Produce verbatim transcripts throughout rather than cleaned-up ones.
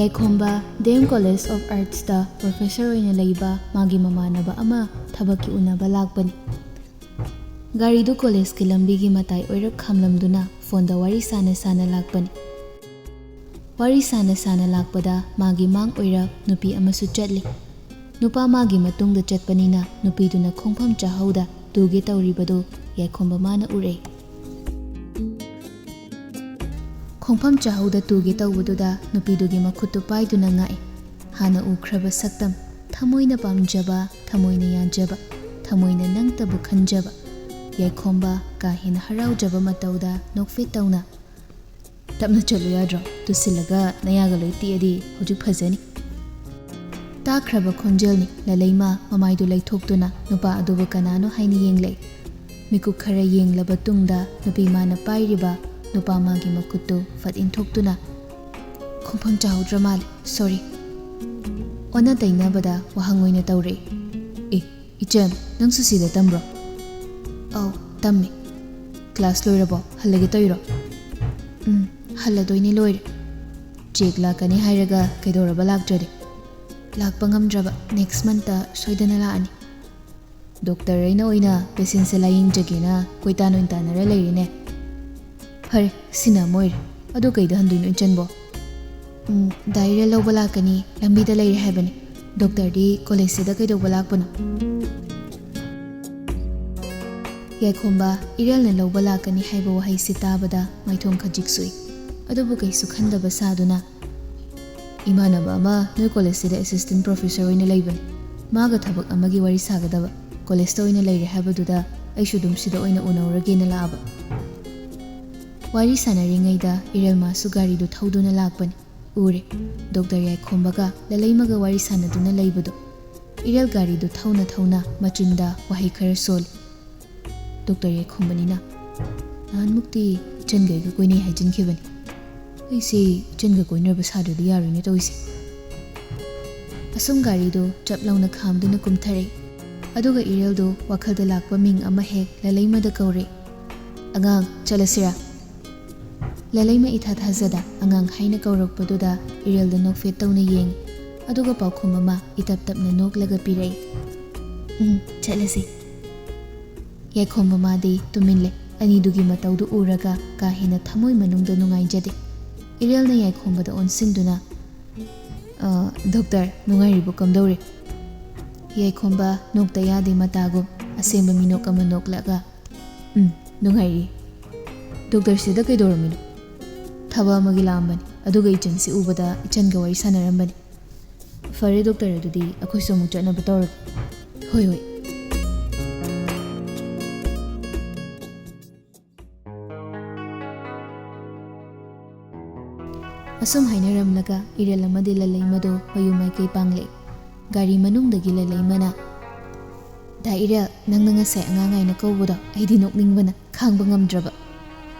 ꯌꯥꯏꯈꯣꯝꯕ D M College of Artsꯇ professor ꯑꯣꯏꯅ ꯂꯩꯕ ꯃꯥꯒꯤ ꯃꯃꯥꯟꯅꯕ ꯑꯃ ꯊꯕꯛꯀꯤ ꯎꯅꯕ ꯂꯥꯛꯄꯅꯤ꯫ ꯒꯥꯔꯤꯗꯨ ꯀꯣꯂꯦꯖꯀꯤ ꯂꯝꯕꯤꯒꯤ ꯃꯇꯥꯏ ꯑꯣꯏꯔꯞ ꯈꯥꯝꯂꯝꯗꯨꯅ ꯐꯣꯟꯗ ꯋꯥꯔꯤ ꯁꯥꯅ ꯁꯥꯅ ꯂꯥꯛꯄꯅꯤ꯫ ꯋꯥꯔꯤ ꯁꯥꯅ ꯁꯥꯅ ꯂꯥꯛꯄꯗ ꯃꯥꯒꯤ ꯃꯥꯡ ꯑꯣꯏꯔꯞ ꯅꯨꯄꯤ ꯑꯃꯁꯨ ꯆꯠꯂꯤ꯫ ꯅꯨꯄꯥ ꯃꯥꯒꯤ ꯃꯇꯨꯡꯗ ꯆꯠꯄꯅꯤꯅ ꯅꯨꯄꯤꯗꯨꯅ ꯈꯣꯡꯐꯝ ꯆꯥꯍꯧꯗ ꯇꯨꯒꯦ ꯇꯧꯔꯤꯕꯗꯨ ꯌꯥꯏꯈꯣꯝꯕ ꯃꯥꯅ ꯎꯔꯛꯏ꯫ ꯈꯣꯡꯐꯝ ꯆꯥꯍꯧꯗ ꯇꯨꯒꯦ ꯇꯧꯕꯗꯨꯗ ꯅꯨꯄꯤꯗꯨꯒꯤ ꯃꯈꯨꯠꯇꯨ ꯄꯥꯏꯗꯨꯅ ꯉꯥꯛꯏ꯫ ꯍꯥꯟꯅ ꯎꯈ꯭ꯔꯕ ꯁꯛꯇꯝ, ꯊꯃꯣꯏꯅ ꯄꯥꯝꯖꯕ, ꯊꯃꯣꯏꯅ ꯌꯥꯟꯖꯕ, ꯊꯃꯣꯏꯅ ꯅꯪꯇꯕꯨ ꯈꯟꯖꯕ꯫ ꯌꯥꯏꯈꯣꯝꯕ ꯀꯥ ꯍꯦꯟꯅ ꯍꯔꯥꯎꯖꯕ ꯃꯇꯧꯗ ꯅꯣꯛꯐꯦꯠ ꯇꯧꯅ, "ꯇꯞꯅ ꯆꯠꯂꯨ ꯌꯥꯗ꯭ꯔꯣ? ꯇꯨꯁꯤꯜꯂꯒ ꯅꯌꯥꯒ ꯂꯣꯏ ꯇꯦꯛꯑꯗꯤ ꯍꯧꯖꯤꯛ ꯐꯖꯅꯤ꯫" ꯇꯥꯈ꯭ꯔꯕ ꯈꯣꯟꯖꯦꯜꯅꯤ꯫ ꯂꯂꯩꯃ ꯃꯃꯥꯏꯗꯨ ꯂꯩꯊꯣꯛꯇꯨꯅ ꯅꯨꯄꯥ ꯑꯗꯨꯕꯨ ꯀꯅꯥꯅꯣ ꯍꯥꯏꯅ ꯌꯦꯡꯂꯛꯏ꯫ ꯃꯤꯀꯨꯞ ꯈꯔ ꯌꯦꯡꯂꯕ ꯇꯨꯡꯗ ꯅꯨꯄꯤ ꯃꯥꯅ ꯄꯥꯏꯔꯤꯕ ꯅꯨꯄꯥ ꯃꯥꯒꯤ ꯃꯈꯨꯠꯇꯨ ꯐꯠ ꯏꯟꯊꯣꯛꯇꯨꯅ, "ꯈꯣꯡꯐꯝ ꯆꯥꯍꯧꯗ꯭ꯔ ꯃꯥꯜꯂꯦ, sorry꯫" ꯑꯣꯟꯅ ꯇꯩꯅꯕꯗ ꯋꯥꯍꯪ ꯑꯣꯏꯅ ꯇꯧꯔꯛꯏ꯫ "ꯑꯦ, ꯏꯆꯟ, ꯅꯪꯁꯨ ꯁꯤꯗ ꯇꯝꯕ꯭ꯔꯣ?" "ꯑꯧ, ꯇꯝꯃꯤ꯫" "Class ꯂꯣꯏꯔꯕꯣ? ꯍꯜꯂꯒꯦ ꯇꯧꯔꯤꯔꯣ?" "ꯎꯝ, ꯍꯜꯂꯗꯣꯏꯅꯦ, ꯂꯣꯏꯔꯦ꯫" "Check ꯂꯥꯛꯀꯅꯤ ꯍꯥꯏꯔꯒ ꯀꯩꯗꯧꯔꯕ ꯂꯥꯛꯇ꯭ꯔꯗꯤ?" "ꯂꯥꯛꯄ ꯉꯝꯗ꯭ꯔꯕ, next monthꯇ ꯁꯣꯏꯗꯅ ꯂꯥꯛꯑꯅꯤ꯫" "Doctor ꯑꯩꯅ ꯑꯣꯏꯅ patientꯁꯦ ꯂꯥꯌꯦꯡꯖꯒꯦꯅ ꯀꯣꯏꯇꯥꯟ ꯑꯣꯏꯅ ꯇꯥꯟꯅꯔ ꯂꯩꯔꯤꯅꯦ꯫" "ꯐꯔꯦ, ꯁꯤꯅ ꯑꯃ ꯑꯣꯏꯔꯦ꯫ ꯑꯗꯣ ꯀꯩꯗ ꯍꯟꯗꯣꯏꯅꯣ ꯏꯆꯟꯕꯣ?" "ꯎꯝ, ꯗꯥ ꯏꯔꯦꯜ ꯂꯧꯕ ꯂꯥꯛꯀꯅꯤ, ꯂꯝꯕꯤꯗ ꯂꯩꯔꯦ ꯍꯥꯏꯕꯅꯤ꯫ Doctorꯗꯤ collegeꯁꯤꯗ ꯀꯩꯗꯧꯕ ꯂꯥꯛꯄꯅꯣ?" ꯌꯥꯏꯈꯣꯝꯕ ꯏꯔꯦꯜꯅ ꯂꯧꯕ ꯂꯥꯛꯀꯅꯤ ꯍꯥꯏꯕ ꯋꯥꯍꯩꯁꯤ ꯇꯥꯕꯗ ꯃꯥꯏꯊꯣꯡ ꯈꯖꯤꯛ ꯁꯨꯏ꯫ ꯑꯗꯨꯕꯨ ꯀꯩꯁꯨ ꯈꯟꯗꯕ ꯁꯥꯗꯨꯅ, "ꯏꯃꯥꯟꯅꯕ ꯑꯃ ꯅꯣꯏ collegeꯁꯤꯗ assistant professor ꯑꯣꯏꯅ ꯂꯩꯕꯅꯤ꯫ ꯃꯥꯒ ꯊꯕꯛ ꯑꯃꯒꯤ ꯋꯥꯔꯤ ꯁꯥꯒꯗꯕ꯫ Collegeꯇ ꯑꯣꯏꯅ ꯂꯩꯔꯦ ꯍꯥꯏꯕꯗꯨꯗ ꯑꯩꯁꯨ ꯑꯗꯨꯝ ꯁꯤꯗ ꯑꯣꯏꯅ ꯎꯅꯧꯔꯒꯦꯅ ꯂꯥꯛꯑꯕ꯫" ꯋꯥꯔꯤ ꯁꯥꯟꯅꯔꯤꯉꯩꯗ ꯏꯔꯦꯜ ꯃꯥꯁꯨ ꯒꯥꯔꯤꯗꯨ ꯊꯧꯗꯨꯅ ꯂꯥꯛꯄꯅꯤ꯫ ꯎꯔꯦ꯫ Doctor ꯌꯥꯏꯈꯣꯝꯕꯒ ꯂꯂꯩꯃꯒ ꯋꯥꯔꯤ ꯁꯥꯟꯅꯗꯨꯅ ꯂꯩꯕꯗꯨ꯫ ꯏꯔꯦꯜ ꯒꯥꯔꯤꯗꯨ ꯊꯧꯅ ꯊꯧꯅ ꯃꯆꯤꯟꯗ ꯋꯥꯍꯩ ꯈꯔ ꯁꯣꯜꯂꯤ꯫ Doctor ꯌꯥꯏꯈꯣꯝꯕꯅꯤꯅ, "ꯅꯍꯥꯟꯃꯨꯛꯇꯤ ꯏꯆꯟꯒ ꯑꯩꯒ ꯀꯣꯏꯅꯩ ꯍꯥꯏꯖꯤꯟꯈꯤꯕꯅꯤ꯫ ꯑꯩꯁꯤ ꯏꯆꯟꯒ ꯀꯣꯏꯅꯔꯕ ꯁꯥꯗ꯭ꯔꯗꯤ ꯌꯥꯔꯣꯏꯅꯦ ꯇꯧꯔꯤꯁꯦ꯫" ꯑꯁꯨꯝ ꯒꯥꯔꯤꯗꯨ ꯆꯞ ꯂꯥꯎꯅ ꯈꯥꯝꯗꯨꯅ ꯀꯨꯝꯊꯔꯛꯏ꯫ ꯑꯗꯨꯒ ꯏꯔꯦꯜꯗꯨ ꯋꯥꯈꯜꯗ ꯂꯥꯛꯄ ꯃꯤꯡ ꯑꯃ ꯍꯦꯛ ꯂꯂꯩꯃꯗ ꯀꯧꯔꯛꯏ꯫ "ꯑꯉꯥꯡ, ꯆꯠꯂꯁꯤꯔꯥ?" ꯂꯂꯩꯃ ꯏꯊꯥ ꯊꯥꯖꯗ ꯑꯉꯥꯡ ꯍꯥꯏꯅ ꯀꯧꯔꯛꯄꯗꯨꯗ ꯏꯔꯦꯜꯗ ꯅꯣꯛꯐꯦꯠ ꯇꯧꯅ ꯌꯦꯡꯉꯤ꯫ ꯑꯗꯨꯒ ꯄꯥꯎꯈꯨꯝ ꯑꯃ ꯏꯇꯞ ꯇꯞꯅ ꯅꯣꯛꯂꯒ ꯄꯤꯔꯛꯏ꯫ "ꯎꯝ, ꯆꯠꯂꯁꯤ꯫" ꯌꯥꯏꯈꯣꯝꯕ ꯃꯥꯗꯤ ꯇꯨꯃꯤꯟ ꯂꯩ꯫ ꯑꯅꯤꯗꯨꯒꯤ ꯃꯇꯧꯗꯨ ꯎꯔꯒ ꯀꯥ ꯍꯦꯟꯅ ꯊꯃꯣꯏ ꯃꯅꯨꯡꯗ ꯅꯨꯡꯉꯥꯏꯖꯗꯦ꯫ ꯏꯔꯦꯜꯅ ꯌꯥꯏꯈꯣꯝꯕꯗ ꯑꯣꯟꯁꯤꯟꯗꯨꯅ, "ꯑ, ꯗꯣꯛꯇꯔ, ꯅꯨꯡꯉꯥꯏꯔꯤꯕꯣ? ꯀꯝꯗꯧꯔꯤ?" ꯌꯥꯏꯈꯣꯝꯕ ꯅꯣꯛꯇ ꯌꯥꯗꯦ ꯃꯇꯥꯒꯨꯝ ꯑꯁꯦꯡꯕ ꯃꯤꯅꯣꯛ ꯑꯃ ꯅꯣꯛꯂꯒ, "ꯎꯝ, ꯅꯨꯡꯉꯥꯏꯔꯤ꯫ ꯗꯣꯛꯇꯔ ꯁꯤꯗ ꯀꯩꯗꯧꯔꯝꯃꯤꯅꯣ?" "ꯊꯕꯛ ꯑꯃꯒꯤ ꯂꯥꯛꯑꯝꯕꯅꯤ, ꯑꯗꯨꯒ ꯏꯆꯟꯁꯤ ꯎꯕꯗ ꯏꯆꯟꯒ ꯋꯥꯔꯤ ꯁꯥꯟꯅꯔꯝꯕꯅꯤ꯫" "ꯐꯔꯦ ꯗꯣꯛꯇꯔ, ꯑꯗꯨꯗꯤ ꯑꯩꯈꯣꯏꯁꯨ ꯑꯃꯨꯛ ꯆꯠꯅꯕ ꯇꯧꯔꯒꯦ꯫" "ꯍꯣꯏ, ꯍꯣꯏ꯫" ꯑꯁꯨꯝ ꯍꯥꯏꯅꯔꯝꯂꯒ ꯏꯔꯦꯜ ꯑꯃꯗꯤ ꯂꯂꯩꯃꯗꯣ ꯃꯌꯨꯝ ꯃꯥꯏꯀꯩ ꯄꯥꯡꯂꯛꯏ꯫ ꯒꯥꯔꯤ ꯃꯅꯨꯡꯗꯒꯤ ꯂꯂꯩꯃꯅ, "ꯗꯥ ꯏꯔꯦꯜ, ꯅꯪꯅ ꯉꯁꯥꯏ ꯑꯉꯥꯡ ꯍꯥꯏꯅ ꯀꯧꯕꯗꯣ ꯑꯩꯗꯤ ꯅꯣꯛꯅꯤꯡꯕꯅ ꯈꯥꯡꯕ ꯉꯝꯗ꯭ꯔꯕ꯫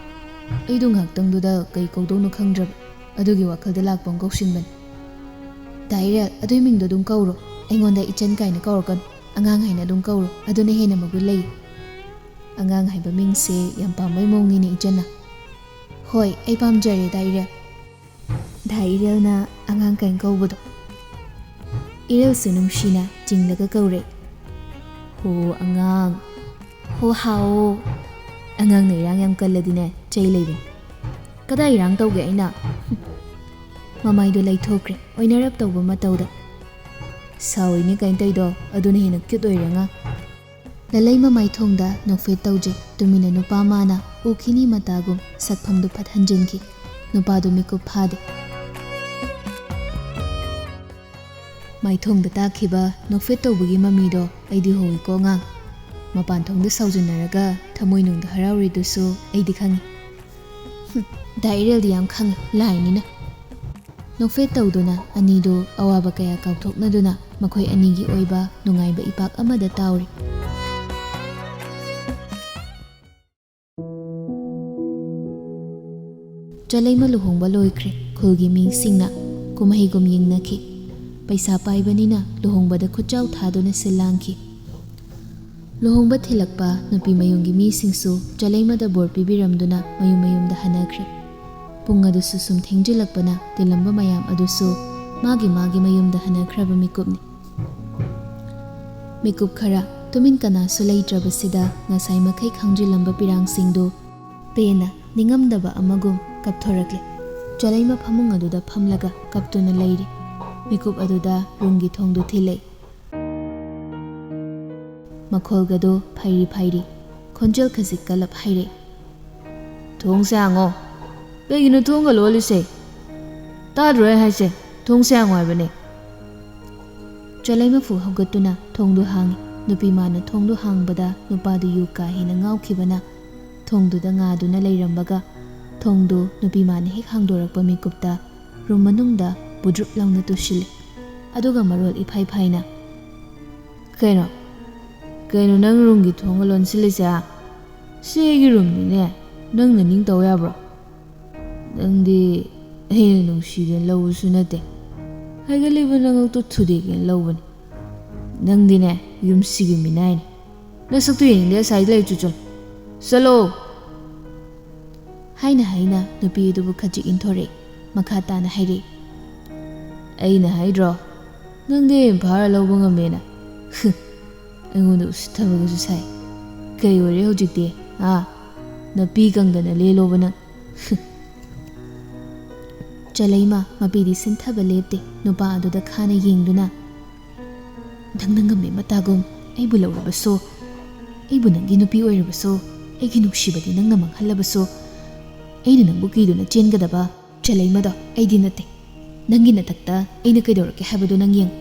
ꯑꯩꯗꯣ ꯉꯥꯏꯍꯥꯛꯇꯪꯗꯨꯗ ꯀꯩ ꯀꯧꯗꯧꯅꯣ ꯈꯪꯗ꯭ꯔꯕ꯫ ꯑꯗꯨꯒꯤ ꯋꯥꯈꯜꯗ ꯂꯥꯛꯄ ꯑꯃ ꯀꯧꯁꯤꯟꯕꯅꯤ꯫" "ꯗꯥ ꯏꯔꯦꯜ, ꯑꯗꯨꯏ ꯃꯤꯡꯗꯣ ꯑꯗꯨꯝ ꯀꯧꯔꯣ꯫ ꯑꯩꯉꯣꯟꯗ ꯏꯆꯟ ꯀꯥꯏꯅ ꯀꯧꯔꯛꯀꯅꯨ꯫ ꯑꯉꯥꯡ ꯍꯥꯏꯅ ꯑꯗꯨꯝ ꯀꯧꯔꯣ꯫ ꯑꯗꯨꯅ ꯍꯦꯟꯅ ꯃꯒꯨꯟ ꯂꯩ꯫" "ꯑꯉꯥꯡ ꯍꯥꯏꯕ ꯃꯤꯡꯁꯦ ꯌꯥꯝ ꯄꯥꯝꯕꯩ ꯃꯑꯣꯡꯅꯤꯅꯦ ꯏꯆꯟꯅ꯫" "ꯍꯣꯏ, ꯑꯩ ꯄꯥꯝꯖꯔꯦ ꯗꯥ ꯏꯔꯦꯜ꯫" ꯗꯥ ꯏꯔꯦꯜꯅ ꯑꯉꯥꯡ ꯀꯥꯏꯅ ꯀꯧꯕꯗꯣ꯫ ꯏꯔꯦꯜꯁꯨ ꯅꯨꯡꯁꯤꯅ ꯆꯤꯡꯂꯒ ꯀꯧꯔꯦ꯫ "ꯍꯣ ꯑꯉꯥꯡ, ꯍꯣ ꯍꯥꯎ꯫" "ꯑꯉꯥꯡꯅ ꯏꯔꯥꯡ ꯌꯥꯝ ꯀꯜꯂꯗꯤꯅꯦ ꯆꯩ ꯂꯩꯕꯅꯤ꯫" "ꯀꯗꯥꯏ ꯏꯔꯥꯡ ꯇꯧꯒꯦ ꯑꯩꯅ?" ꯃꯃꯥꯏꯗꯣ ꯂꯩꯊꯣꯛꯈ꯭ꯔꯦ ꯑꯣꯏꯅꯔꯞ ꯇꯧꯕ ꯃꯇꯧꯗ꯫ "ꯁꯥꯎꯔꯤꯅꯦ ꯀꯥꯏꯅ ꯇꯧꯗꯣ, ꯑꯗꯨꯅ ꯍꯦꯟꯅ ꯀ꯭ꯌꯨꯠ ꯑꯣꯏꯔꯦ ꯑꯉꯥꯡ꯫" ꯂꯂꯩꯃ ꯃꯥꯏꯊꯣꯡꯗ ꯅꯣꯛꯐꯦꯠ ꯇꯧꯖꯩ꯫ ꯇꯨꯃꯤꯟꯅ ꯅꯨꯄꯥ ꯃꯥꯅ ꯎꯈꯤꯅꯤ ꯃꯇꯥꯒꯨꯝ ꯁꯛꯐꯝꯗꯨ ꯐꯠ ꯍꯟꯖꯤꯟꯈꯤ꯫ ꯅꯨꯄꯥꯗꯨ ꯃꯤꯀꯨꯞ ꯐꯥꯗꯦ꯫ ꯃꯥꯏꯊꯣꯡꯗ ꯇꯥꯛꯈꯤꯕ ꯅꯣꯛꯐꯦꯠ ꯇꯧꯕꯒꯤ ꯃꯃꯤꯗꯣ ꯑꯩꯗꯤ ꯍꯣꯏꯀꯣ ꯑꯉꯥꯡ꯫ ꯃꯄꯥꯟ ꯊꯣꯡꯗ ꯁꯥꯎꯖꯟꯅꯔꯒ ꯊꯃꯣꯏꯅꯨꯡꯗ ꯍꯔꯥꯎꯔꯤꯗꯨꯁꯨ ꯑꯩꯗꯤ ꯈꯪꯏ꯫ ꯍꯨꯝ, ꯗꯥ ꯏꯔꯦꯜꯗꯤ ꯌꯥꯝ ꯈꯪꯏ, ꯂꯥꯏꯅꯤꯅ꯫ ꯅꯣꯛꯐꯦꯠ ꯇꯧꯗꯨꯅ ꯑꯅꯤꯗꯨ ꯑꯋꯥꯕ ꯀꯌꯥ ꯀꯥꯎꯊꯣꯛꯅꯗꯨꯅ ꯃꯈꯣꯏ ꯑꯅꯤꯒꯤ ꯑꯣꯏꯕ ꯅꯨꯡꯉꯥꯏꯕ ꯏꯄꯥꯛ ꯑꯃꯗ ꯇꯥꯎꯔꯤ꯫ ꯆꯂꯩꯃ ꯂꯨꯍꯣꯡꯕ ꯂꯣꯏꯈ꯭ꯔꯦ꯫ ꯈꯨꯜꯒꯤ ꯃꯤꯁꯤꯡꯅ ꯀꯨꯝꯍꯩꯒꯨꯝ ꯌꯦꯡꯅꯈꯤ꯫ ꯄꯩꯁꯥ ꯄꯥꯏꯕꯅꯤꯅ ꯂꯨꯍꯣꯡꯕꯗ ꯈꯨꯠꯆꯥꯎ ꯊꯥꯗꯨꯅ ꯁꯤꯜ ꯂꯥꯡꯈꯤ꯫ ꯂꯨꯍꯣꯡꯕ ꯊꯤꯜꯂꯛꯄ ꯅꯨꯄꯤ ꯃꯌꯨꯝꯒꯤ ꯃꯤꯁꯤꯡꯁꯨ ꯆꯂꯩꯃꯗ ꯕꯣꯔ ꯄꯤꯕꯤꯔꯝꯗꯨꯅ ꯃꯌꯨꯝ ꯃꯌꯨꯝꯗ ꯍꯟꯅꯈ꯭ꯔꯦ꯫ ꯄꯨꯡ ꯑꯗꯨꯁꯨ ꯁꯨꯝ ꯊꯦꯡꯖꯤꯜꯂꯛꯄꯅ ꯇꯤꯜꯂꯝꯕ ꯃꯌꯥꯝ ꯑꯗꯨꯁꯨ ꯃꯥꯒꯤ ꯃꯥꯒꯤ ꯃꯌꯨꯝꯗ ꯍꯟꯅꯈ꯭ꯔꯕ ꯃꯤꯀꯨꯞꯅꯤ꯫ ꯃꯤꯀꯨꯞ ꯈꯔ ꯇꯨꯃꯤꯟ ꯀꯅꯥꯁꯨ ꯂꯩꯇ꯭ꯔꯕꯁꯤꯗ ꯉꯁꯥꯏ ꯃꯈꯩ ꯈꯥꯡꯖꯤꯜꯂꯝꯕ ꯄꯤꯔꯥꯡꯁꯤꯡꯗꯨ ꯄꯦꯟꯅ ꯅꯤꯡꯉꯝꯗꯕ ꯑꯃꯒꯨꯝ ꯀꯞꯊꯣꯔꯛꯂꯦ꯫ ꯆꯂꯩꯃ ꯐꯃꯨꯡ ꯑꯗꯨꯗ ꯐꯝꯂꯒ ꯀꯞꯇꯨꯅ ꯂꯩꯔꯤ꯫ ꯃꯤꯀꯨꯞ ꯑꯗꯨꯗ ꯔꯨꯝꯒꯤ ꯊꯣꯡꯗꯨ ꯊꯤꯜꯂꯦ꯫ ꯃꯈꯣꯜꯒꯗꯣ ꯐꯩꯔꯤ ꯐꯩꯔꯤ, ꯈꯣꯟꯖꯦꯜ ꯈꯖꯤꯛ ꯀꯜꯂꯞ ꯍꯥꯏꯔꯦ꯫ "ꯊꯣꯡꯁꯦ ꯍꯥꯡꯉꯣ꯫ ꯀꯩꯒꯤꯅꯣ ꯊꯣꯡꯒ ꯂꯣꯜꯂꯤꯁꯦ? ꯇꯥꯗ꯭ꯔꯣ ꯑꯩ ꯍꯥꯏꯁꯦ? ꯊꯣꯡꯁꯦ ꯍꯥꯡꯉꯣ ꯍꯥꯏꯕꯅꯦ꯫" ꯆꯂꯩꯃꯐꯨ ꯍꯧꯒꯠꯇꯨꯅ ꯊꯣꯡꯗꯨ ꯍꯥꯡꯉꯤ꯫ ꯅꯨꯄꯤ ꯃꯥꯅ ꯊꯣꯡꯗꯨ ꯍꯥꯡꯕꯗ ꯅꯨꯄꯥꯗꯨ ꯌꯨ ꯀꯥ ꯍꯦꯟꯅ ꯉꯥꯎꯈꯤꯕꯅ ꯊꯣꯡꯗꯨꯗ ꯉꯥꯗꯨꯅ ꯂꯩꯔꯝꯕꯒ ꯊꯣꯡꯗꯨ ꯅꯨꯄꯤ ꯃꯥꯅ ꯍꯦꯛ ꯍꯥꯡꯗꯣꯔꯛꯄ ꯃꯤꯀꯨꯞꯇ ꯔꯨꯝ ꯃꯅꯨꯡꯗ ꯕꯨꯗ꯭ꯔꯨꯞ ꯂꯥꯎꯅ ꯇꯨꯁꯤꯜꯂꯤ꯫ ꯑꯗꯨꯒ ꯃꯔꯣꯜ ꯏꯐꯥꯏ ꯐꯥꯏꯅ, "ꯀꯩꯅꯣ? ꯀꯩꯅꯣ ꯅꯪ ꯔꯨꯝꯒꯤ ꯊꯣꯡꯒ ꯂꯣꯟꯁꯤꯜꯂꯤꯁꯦ, ꯍꯥ? ꯁꯤ ꯑꯩꯒꯤ ꯔꯨꯝꯅꯤꯅꯦ꯫ ꯅꯪ ꯅꯅꯤꯡ ꯇꯧ ꯌꯥꯕ꯭ꯔꯣ? ꯅꯪꯗꯤ ꯑꯩꯅ ꯅꯨꯡꯁꯤꯗꯅ ꯂꯧꯕꯁꯨ ꯅꯠꯇꯦ꯫ ꯍꯥꯏꯒꯠꯂꯤꯕ ꯅꯉꯛꯇꯣ ꯊꯨꯗꯦꯛꯀꯦꯅ ꯂꯧꯕꯅꯤ꯫ ꯅꯪꯗꯤꯅꯦ, ꯌꯨꯝꯁꯤꯒꯤ ꯃꯤꯅꯥꯏꯅꯤ꯫ ꯅꯁꯛꯇꯨ ꯌꯦꯡꯅꯤꯡꯗꯦ, ꯑꯁꯥꯏꯗ ꯂꯩꯔꯨꯆꯣ, ꯆꯠꯂꯣ꯫" ꯍꯥꯏꯅ ꯍꯥꯏꯅ ꯅꯨꯄꯤ ꯑꯗꯨꯕꯨ ꯈꯖꯤꯛ ꯏꯟꯊꯣꯔꯛꯏ꯫ ꯃꯈꯥ ꯇꯥꯅ ꯍꯥꯏꯔꯛꯏ, "ꯑꯩꯅ ꯍꯥꯏꯗ꯭ꯔꯣ, ꯅꯪꯗꯤ ꯑꯩꯅ ꯐꯥꯔ ꯂꯧꯕ ꯉꯝꯃꯦꯅ? ꯑꯩꯉꯣꯟꯗ ꯎꯁꯤꯠꯇꯕꯒꯁꯨ ꯁꯥꯏ꯫ ꯀꯩ ꯑꯣꯏꯔꯦ ꯍꯧꯖꯤꯛꯇꯤ? ꯑꯥ, ꯅꯄꯤ ꯀꯪꯗꯅ ꯂꯦꯜꯂꯣꯕ ꯅꯪ?" ꯆꯂꯩꯃ ꯃꯄꯤꯗꯤ ꯁꯤꯟꯊꯕ ꯂꯦꯞꯇꯦ꯫ ꯅꯨꯄꯥ ꯑꯗꯨꯗ ꯈꯥꯅ ꯌꯦꯡꯗꯨꯅ, "ꯅꯪꯅ ꯉꯝꯃꯦ ꯃꯇꯥꯒꯨꯝ ꯑꯩꯕꯨ ꯂꯧꯔꯕꯁꯨ, ꯑꯩꯕꯨ ꯅꯪꯒꯤ ꯅꯨꯄꯤ ꯑꯣꯏꯔꯕꯁꯨ, ꯑꯩꯒꯤ ꯅꯨꯡꯁꯤꯕꯗꯤ ꯅꯪꯅ ꯃꯥꯡꯍꯜꯂꯕꯁꯨ, ꯑꯩꯅ ꯅꯪꯕꯨ ꯀꯤꯗꯨꯅ ꯆꯦꯟꯒꯗꯕ ꯆꯂꯩꯃꯗꯣ ꯑꯩꯗꯤ ꯅꯠꯇꯦ꯫ ꯅꯪꯒꯤ ꯅꯊꯛꯇ ꯑꯩꯅ ꯀꯩꯗꯧꯔꯛꯀꯦ ꯍꯥꯏꯕꯗꯨ ꯅꯪ ꯌꯦꯡꯉꯨ꯫"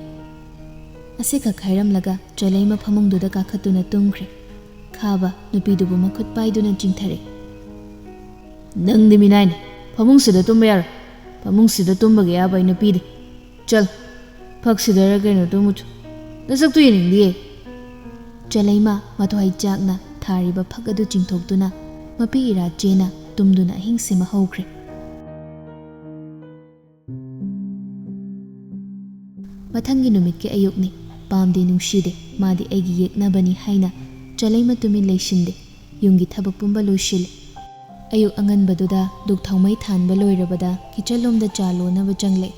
ꯑꯁꯤꯈꯛ ꯍꯥꯏꯔꯝꯂꯒ ꯆꯂꯩꯃ ꯐꯃꯨꯡꯗꯨꯗ ꯀꯥꯈꯠꯇꯨꯅ ꯇꯨꯝꯈ꯭ꯔꯦ꯫ ꯈꯥꯕ ꯅꯨꯄꯤꯗꯨꯕꯨ ꯃꯈꯨꯠ ꯄꯥꯏꯗꯨꯅ ꯆꯤꯡꯊꯔꯦ꯫ "ꯅꯪꯗꯤ ꯃꯤꯅꯥꯏꯅꯤ, ꯐꯃꯨꯡꯁꯤꯗ ꯇꯨꯝꯕ ꯌꯥꯔꯣꯏ꯫ ꯐꯃꯨꯡꯁꯤꯗ ꯇꯨꯝꯕꯒꯤ ꯑꯌꯥꯕ ꯑꯩꯅ ꯄꯤꯗꯦ꯫ ꯆꯜ, ꯐꯛꯁꯤꯗꯔ ꯀꯩꯅꯣ ꯇꯨꯝꯃꯨꯆꯣ꯫ ꯅꯁꯛꯇꯨ ꯌꯦꯡꯅꯤꯡꯗꯤꯌꯦ꯫" ꯆꯂꯩꯃ ꯃꯊ꯭ꯋꯥꯏ ꯆꯥꯛꯅ ꯊꯥꯔꯤꯕ ꯐꯛ ꯑꯗꯨ ꯆꯤꯡꯊꯣꯛꯇꯨꯅ ꯃꯄꯤ ꯏꯔꯥ ꯆꯦꯅ ꯇꯨꯝꯗꯨꯅ ꯑꯍꯤꯡ ꯁꯤꯃ ꯍꯧꯈ꯭ꯔꯦ꯫ ꯃꯊꯪꯒꯤ ꯅꯨꯃꯤꯠꯀꯤ ꯑꯌꯨꯛꯅꯤ꯫ ꯄꯥꯝꯗꯦ ꯅꯨꯡꯁꯤꯗꯦ, ꯃꯥꯗꯤ ꯑꯩꯒꯤ ꯌꯦꯛꯅꯕꯅꯤ ꯍꯥꯏꯅ ꯆꯂꯩꯃ ꯇꯨꯃꯤꯟ ꯂꯩꯁꯤꯟꯗꯦ꯫ ꯌꯨꯝꯒꯤ ꯊꯕꯛ ꯄꯨꯝꯕ ꯂꯣꯏꯁꯤꯜꯂꯤ꯫ ꯑꯌꯨꯛ ꯑꯉꯟꯕꯗꯨꯗ ꯗꯨꯛ ꯊꯥꯎꯃꯩ ꯊꯥꯟꯕ ꯂꯣꯏꯔꯕꯗ ꯀꯤꯆꯟꯂꯣꯝꯗ ꯆꯥ ꯂꯣꯟꯅꯕ ꯆꯪꯂꯦ꯫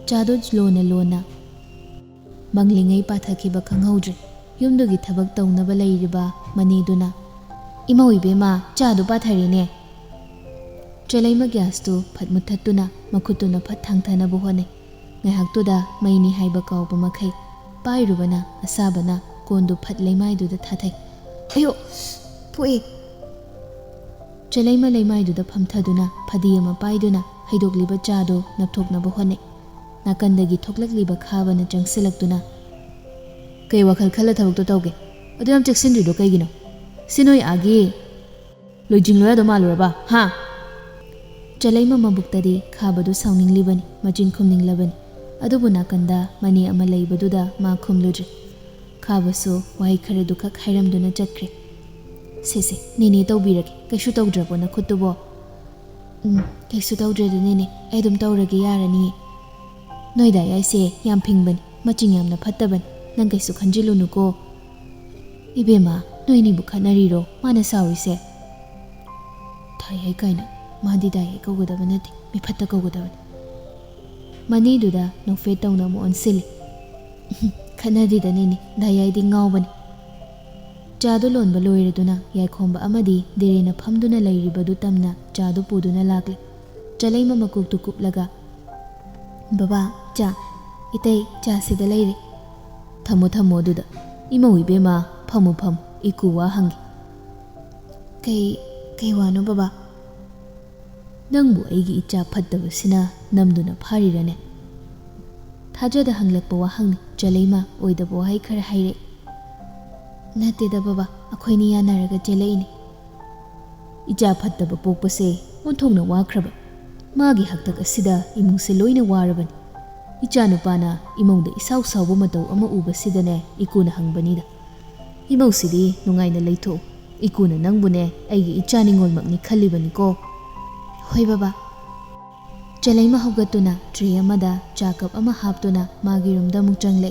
ꯆꯥꯗꯨ ꯂꯣꯟꯅ ꯂꯣꯟꯅ ꯃꯪꯂꯤꯉꯩ ꯄꯥꯊꯈꯤꯕ ꯈꯪꯍꯧꯗ꯭ꯔꯦ꯫ ꯌꯨꯝꯗꯨꯒꯤ ꯊꯕꯛ ꯇꯧꯅꯕ ꯂꯩꯔꯤꯕ ꯃꯅꯤꯗꯨꯅ, "ꯏꯃꯧ ꯏꯕꯦꯝꯃ, ꯆꯥꯗꯨ ꯄꯥꯊꯔꯦꯅꯦ!" ꯆꯂꯩꯃ ꯒ꯭ꯌꯥꯁꯇꯨ ꯐꯠ ꯃꯨꯠꯊꯠꯇꯨꯅ ꯃꯈꯨꯠꯇꯨꯅ ꯐꯠ ꯊꯥꯡꯊꯅꯕ ꯍꯣꯠꯅꯩ꯫ ꯉꯥꯏꯍꯥꯛꯇꯨꯗ ꯃꯩꯅꯤ ꯍꯥꯏꯕ ꯀꯥꯎꯕ ꯃꯈꯩ ꯄꯥꯏꯔꯨꯕꯅ ꯑꯁꯥꯕꯅ ꯀꯣꯟꯗꯨ ꯐꯠ ꯂꯩꯃꯥꯏꯗꯨꯗ ꯊꯥꯊꯩ꯫ "ꯑꯌꯣ! ꯄꯣꯛꯑꯦ!" ꯆꯂꯩꯃ ꯂꯩꯃꯥꯏꯗꯨꯗ ꯐꯝꯊꯗꯨꯅ ꯐꯗꯤ ꯑꯃ ꯄꯥꯏꯗꯨꯅ ꯍꯩꯗꯣꯛꯂꯤꯕ ꯆꯥꯗꯨ ꯅꯞꯊꯣꯛꯅꯕ ꯍꯣꯠꯅꯩ꯫ ꯅꯥꯀꯟꯗꯒꯤ ꯊꯣꯛꯂꯛꯂꯤꯕ ꯈꯥꯕꯅ ꯆꯪꯁꯤꯜꯂꯛꯇꯨꯅ, "ꯀꯩ ꯋꯥꯈꯜ ꯈꯜꯂ ꯊꯕꯛꯇꯣ ꯇꯧꯒꯦ? ꯑꯗꯨ ꯌꯥꯝ ꯆꯦꯛꯁꯤꯟꯗ꯭ꯔꯤꯗꯣ ꯀꯩꯒꯤꯅꯣ? ꯁꯤ ꯅꯣꯏ ꯑꯥꯒꯤ ꯂꯣꯏꯖꯤꯡ ꯂꯣꯏꯌꯥꯗꯧ ꯃꯥꯜꯂꯨꯔꯕ, ꯍꯥ?" ꯆꯂꯩꯃ ꯃꯕꯨꯛꯇꯗꯤ ꯈꯥꯕꯗꯨ ꯁꯥꯎꯅꯤꯡꯂꯤꯕꯅꯤ, ꯃꯆꯤꯟ ꯈꯨꯝꯅꯤꯡꯂꯕꯅꯤ꯫ ꯑꯗꯨꯕꯨ ꯅꯥꯀꯟꯗ ꯃꯅꯤ ꯑꯃ ꯂꯩꯕꯗꯨꯗ ꯃꯥ ꯈꯨꯝꯂꯨꯗ꯭ꯔꯦ꯫ ꯈꯥꯕꯁꯨ ꯋꯥꯍꯩ ꯈꯔꯗꯨꯈꯛ ꯍꯥꯏꯔꯝꯗꯨꯅ ꯆꯠꯈ꯭ꯔꯦ꯫ "ꯁꯦ ꯁꯦ, ꯅꯦꯅꯦ ꯇꯧꯕꯤꯔꯒꯦ, ꯀꯩꯁꯨ ꯇꯧꯗ꯭ꯔꯕꯣ ꯅꯈꯨꯠꯇꯨꯕꯣ?" "ꯎꯝ, ꯀꯩꯁꯨ ꯇꯧꯗ꯭ꯔꯦꯗ ꯅꯦꯅꯦ, ꯑꯩ ꯑꯗꯨꯝ ꯇꯧꯔꯒꯦ ꯌꯥꯔꯅꯤꯌꯦ꯫ ꯅꯣꯏ ꯗꯥ ꯌꯥꯏꯁꯦ ꯌꯥꯝ ꯐꯤꯡꯕꯅꯤ, ꯃꯆꯤꯡ ꯌꯥꯝꯅ ꯐꯠꯇꯕꯅꯤ, ꯅꯪ ꯀꯩꯁꯨ ꯈꯟꯖꯤꯜꯂꯨꯅꯨꯀꯣ꯫ ꯏꯕꯦꯝꯃ, ꯅꯣꯏꯅꯤꯕꯨ ꯈꯠꯅꯔꯤꯔꯣ ꯃꯥꯅ ꯁꯥꯎꯔꯤꯁꯦ?" "ꯗꯥ ꯌꯥꯏ ꯀꯥꯏꯅ, ꯃꯥꯗꯤ ꯗꯥ ꯌꯥꯏ ꯀꯧꯒꯗꯕ ꯅꯠꯇꯦ, ꯃꯤꯐꯠꯇ ꯀꯧꯒꯗꯕꯅꯤ꯫" ꯃꯅꯤꯗꯨꯗ ꯅꯣꯛꯐꯦꯠ ꯇꯧꯅ ꯑꯃꯨꯛ ꯑꯣꯟꯁꯤꯜꯂꯤ꯫ "ꯈꯠꯅꯗꯦꯗ ꯅꯦꯅꯦ, ꯗꯥ ꯌꯥꯏꯗꯤ ꯉꯥꯎꯕꯅꯤ꯫" ꯆꯥꯗꯨ ꯂꯣꯟꯕ ꯂꯣꯏꯔꯗꯨꯅ ꯌꯥꯏꯈꯣꯝꯕ ꯑꯃꯗꯤ ꯗꯦꯔꯦꯅ ꯐꯝꯗꯨꯅ ꯂꯩꯔꯤꯕꯗꯨ ꯇꯝꯅ ꯆꯥꯗꯨ ꯄꯨꯗꯨꯅ ꯂꯥꯛꯂꯦ꯫ ꯆꯂꯩꯃ ꯃꯀꯣꯛꯇꯨ ꯀꯨꯞꯂꯒ, "ꯕꯕꯥ, ꯆꯥ꯫ ꯏꯇꯩ, ꯆꯥ ꯁꯤꯗ ꯂꯩꯔꯦ꯫" "ꯊꯝꯃꯣ, ꯊꯝꯃꯣ ꯑꯗꯨꯗ꯫ ꯏꯃꯧ ꯏꯕꯦꯝꯃ, ꯐꯝꯃꯨ, ꯐꯝꯃꯨ, ꯏꯀꯨ ꯋꯥ ꯍꯪꯒꯦ꯫" "ꯀꯩ, ꯀꯩ ꯋꯥꯅꯣ ꯕꯕꯥ?" "ꯅꯪꯕꯨ ꯑꯩꯒꯤ ꯏꯆꯥ ꯐꯠꯇꯕꯁꯤꯅ ꯅꯝꯗꯨꯅ ꯐꯥꯔꯤꯔꯅꯦ?" ꯊꯥꯖꯗ ꯍꯪꯂꯛꯄ ꯋꯥꯍꯪꯅꯤ꯫ ꯆꯂꯩꯃ ꯑꯣꯏꯗꯕ ꯋꯥꯍꯩ ꯈꯔ ꯍꯥꯏꯔꯛꯏ꯫ "ꯅꯠꯇꯦꯗ ꯕꯕꯥ, ꯑꯩꯈꯣꯏꯅꯤ ꯌꯥꯅꯔꯒ ꯆꯦꯜꯂꯛꯏꯅꯤ꯫" "ꯏꯆꯥ ꯐꯠꯇꯕ ꯄꯣꯛꯄꯁꯦ ꯑꯣꯟꯊꯣꯛꯅ ꯋꯥꯈ꯭ꯔꯕ꯫ ꯃꯥꯒꯤ ꯍꯥꯛꯇꯛ ꯑꯁꯤꯗ ꯏꯃꯨꯡꯁꯦ ꯂꯣꯏꯅ ꯋꯥꯔꯕꯅꯤ꯫ ꯏꯆꯥ ꯅꯨꯄꯥꯅ ꯏꯃꯧꯗ ꯏꯁꯥꯎ ꯁꯥꯎꯕ ꯃꯇꯧ ꯑꯃ ꯎꯕꯁꯤꯗꯅꯦ ꯏꯀꯨꯅ ꯍꯪꯕꯅꯤꯗ꯫ ꯏꯃꯧꯁꯤꯗꯤ ꯅꯨꯡꯉꯥꯏꯅ ꯂꯩꯊꯣꯛꯎ꯫ ꯏꯀꯨꯅ ꯅꯪꯕꯨꯅꯦ ꯑꯩꯒꯤ ꯏꯆꯥ ꯅꯤꯉꯣꯜꯃꯛꯅꯤ ꯈꯜꯂꯤꯕꯅꯤꯀꯣ꯫" "ꯍꯣꯏ ꯕꯕꯥ꯫" ꯆꯂꯩꯃ ꯍꯧꯒꯠꯇꯨꯅ ꯇ꯭ꯔꯦ ꯑꯃꯗ ꯆꯥ ꯀꯞ ꯑꯃ ꯍꯥꯞꯇꯨꯅ ꯃꯥꯒꯤ ꯔꯨꯝꯗ ꯑꯃꯨꯛ ꯆꯪꯂꯦ꯫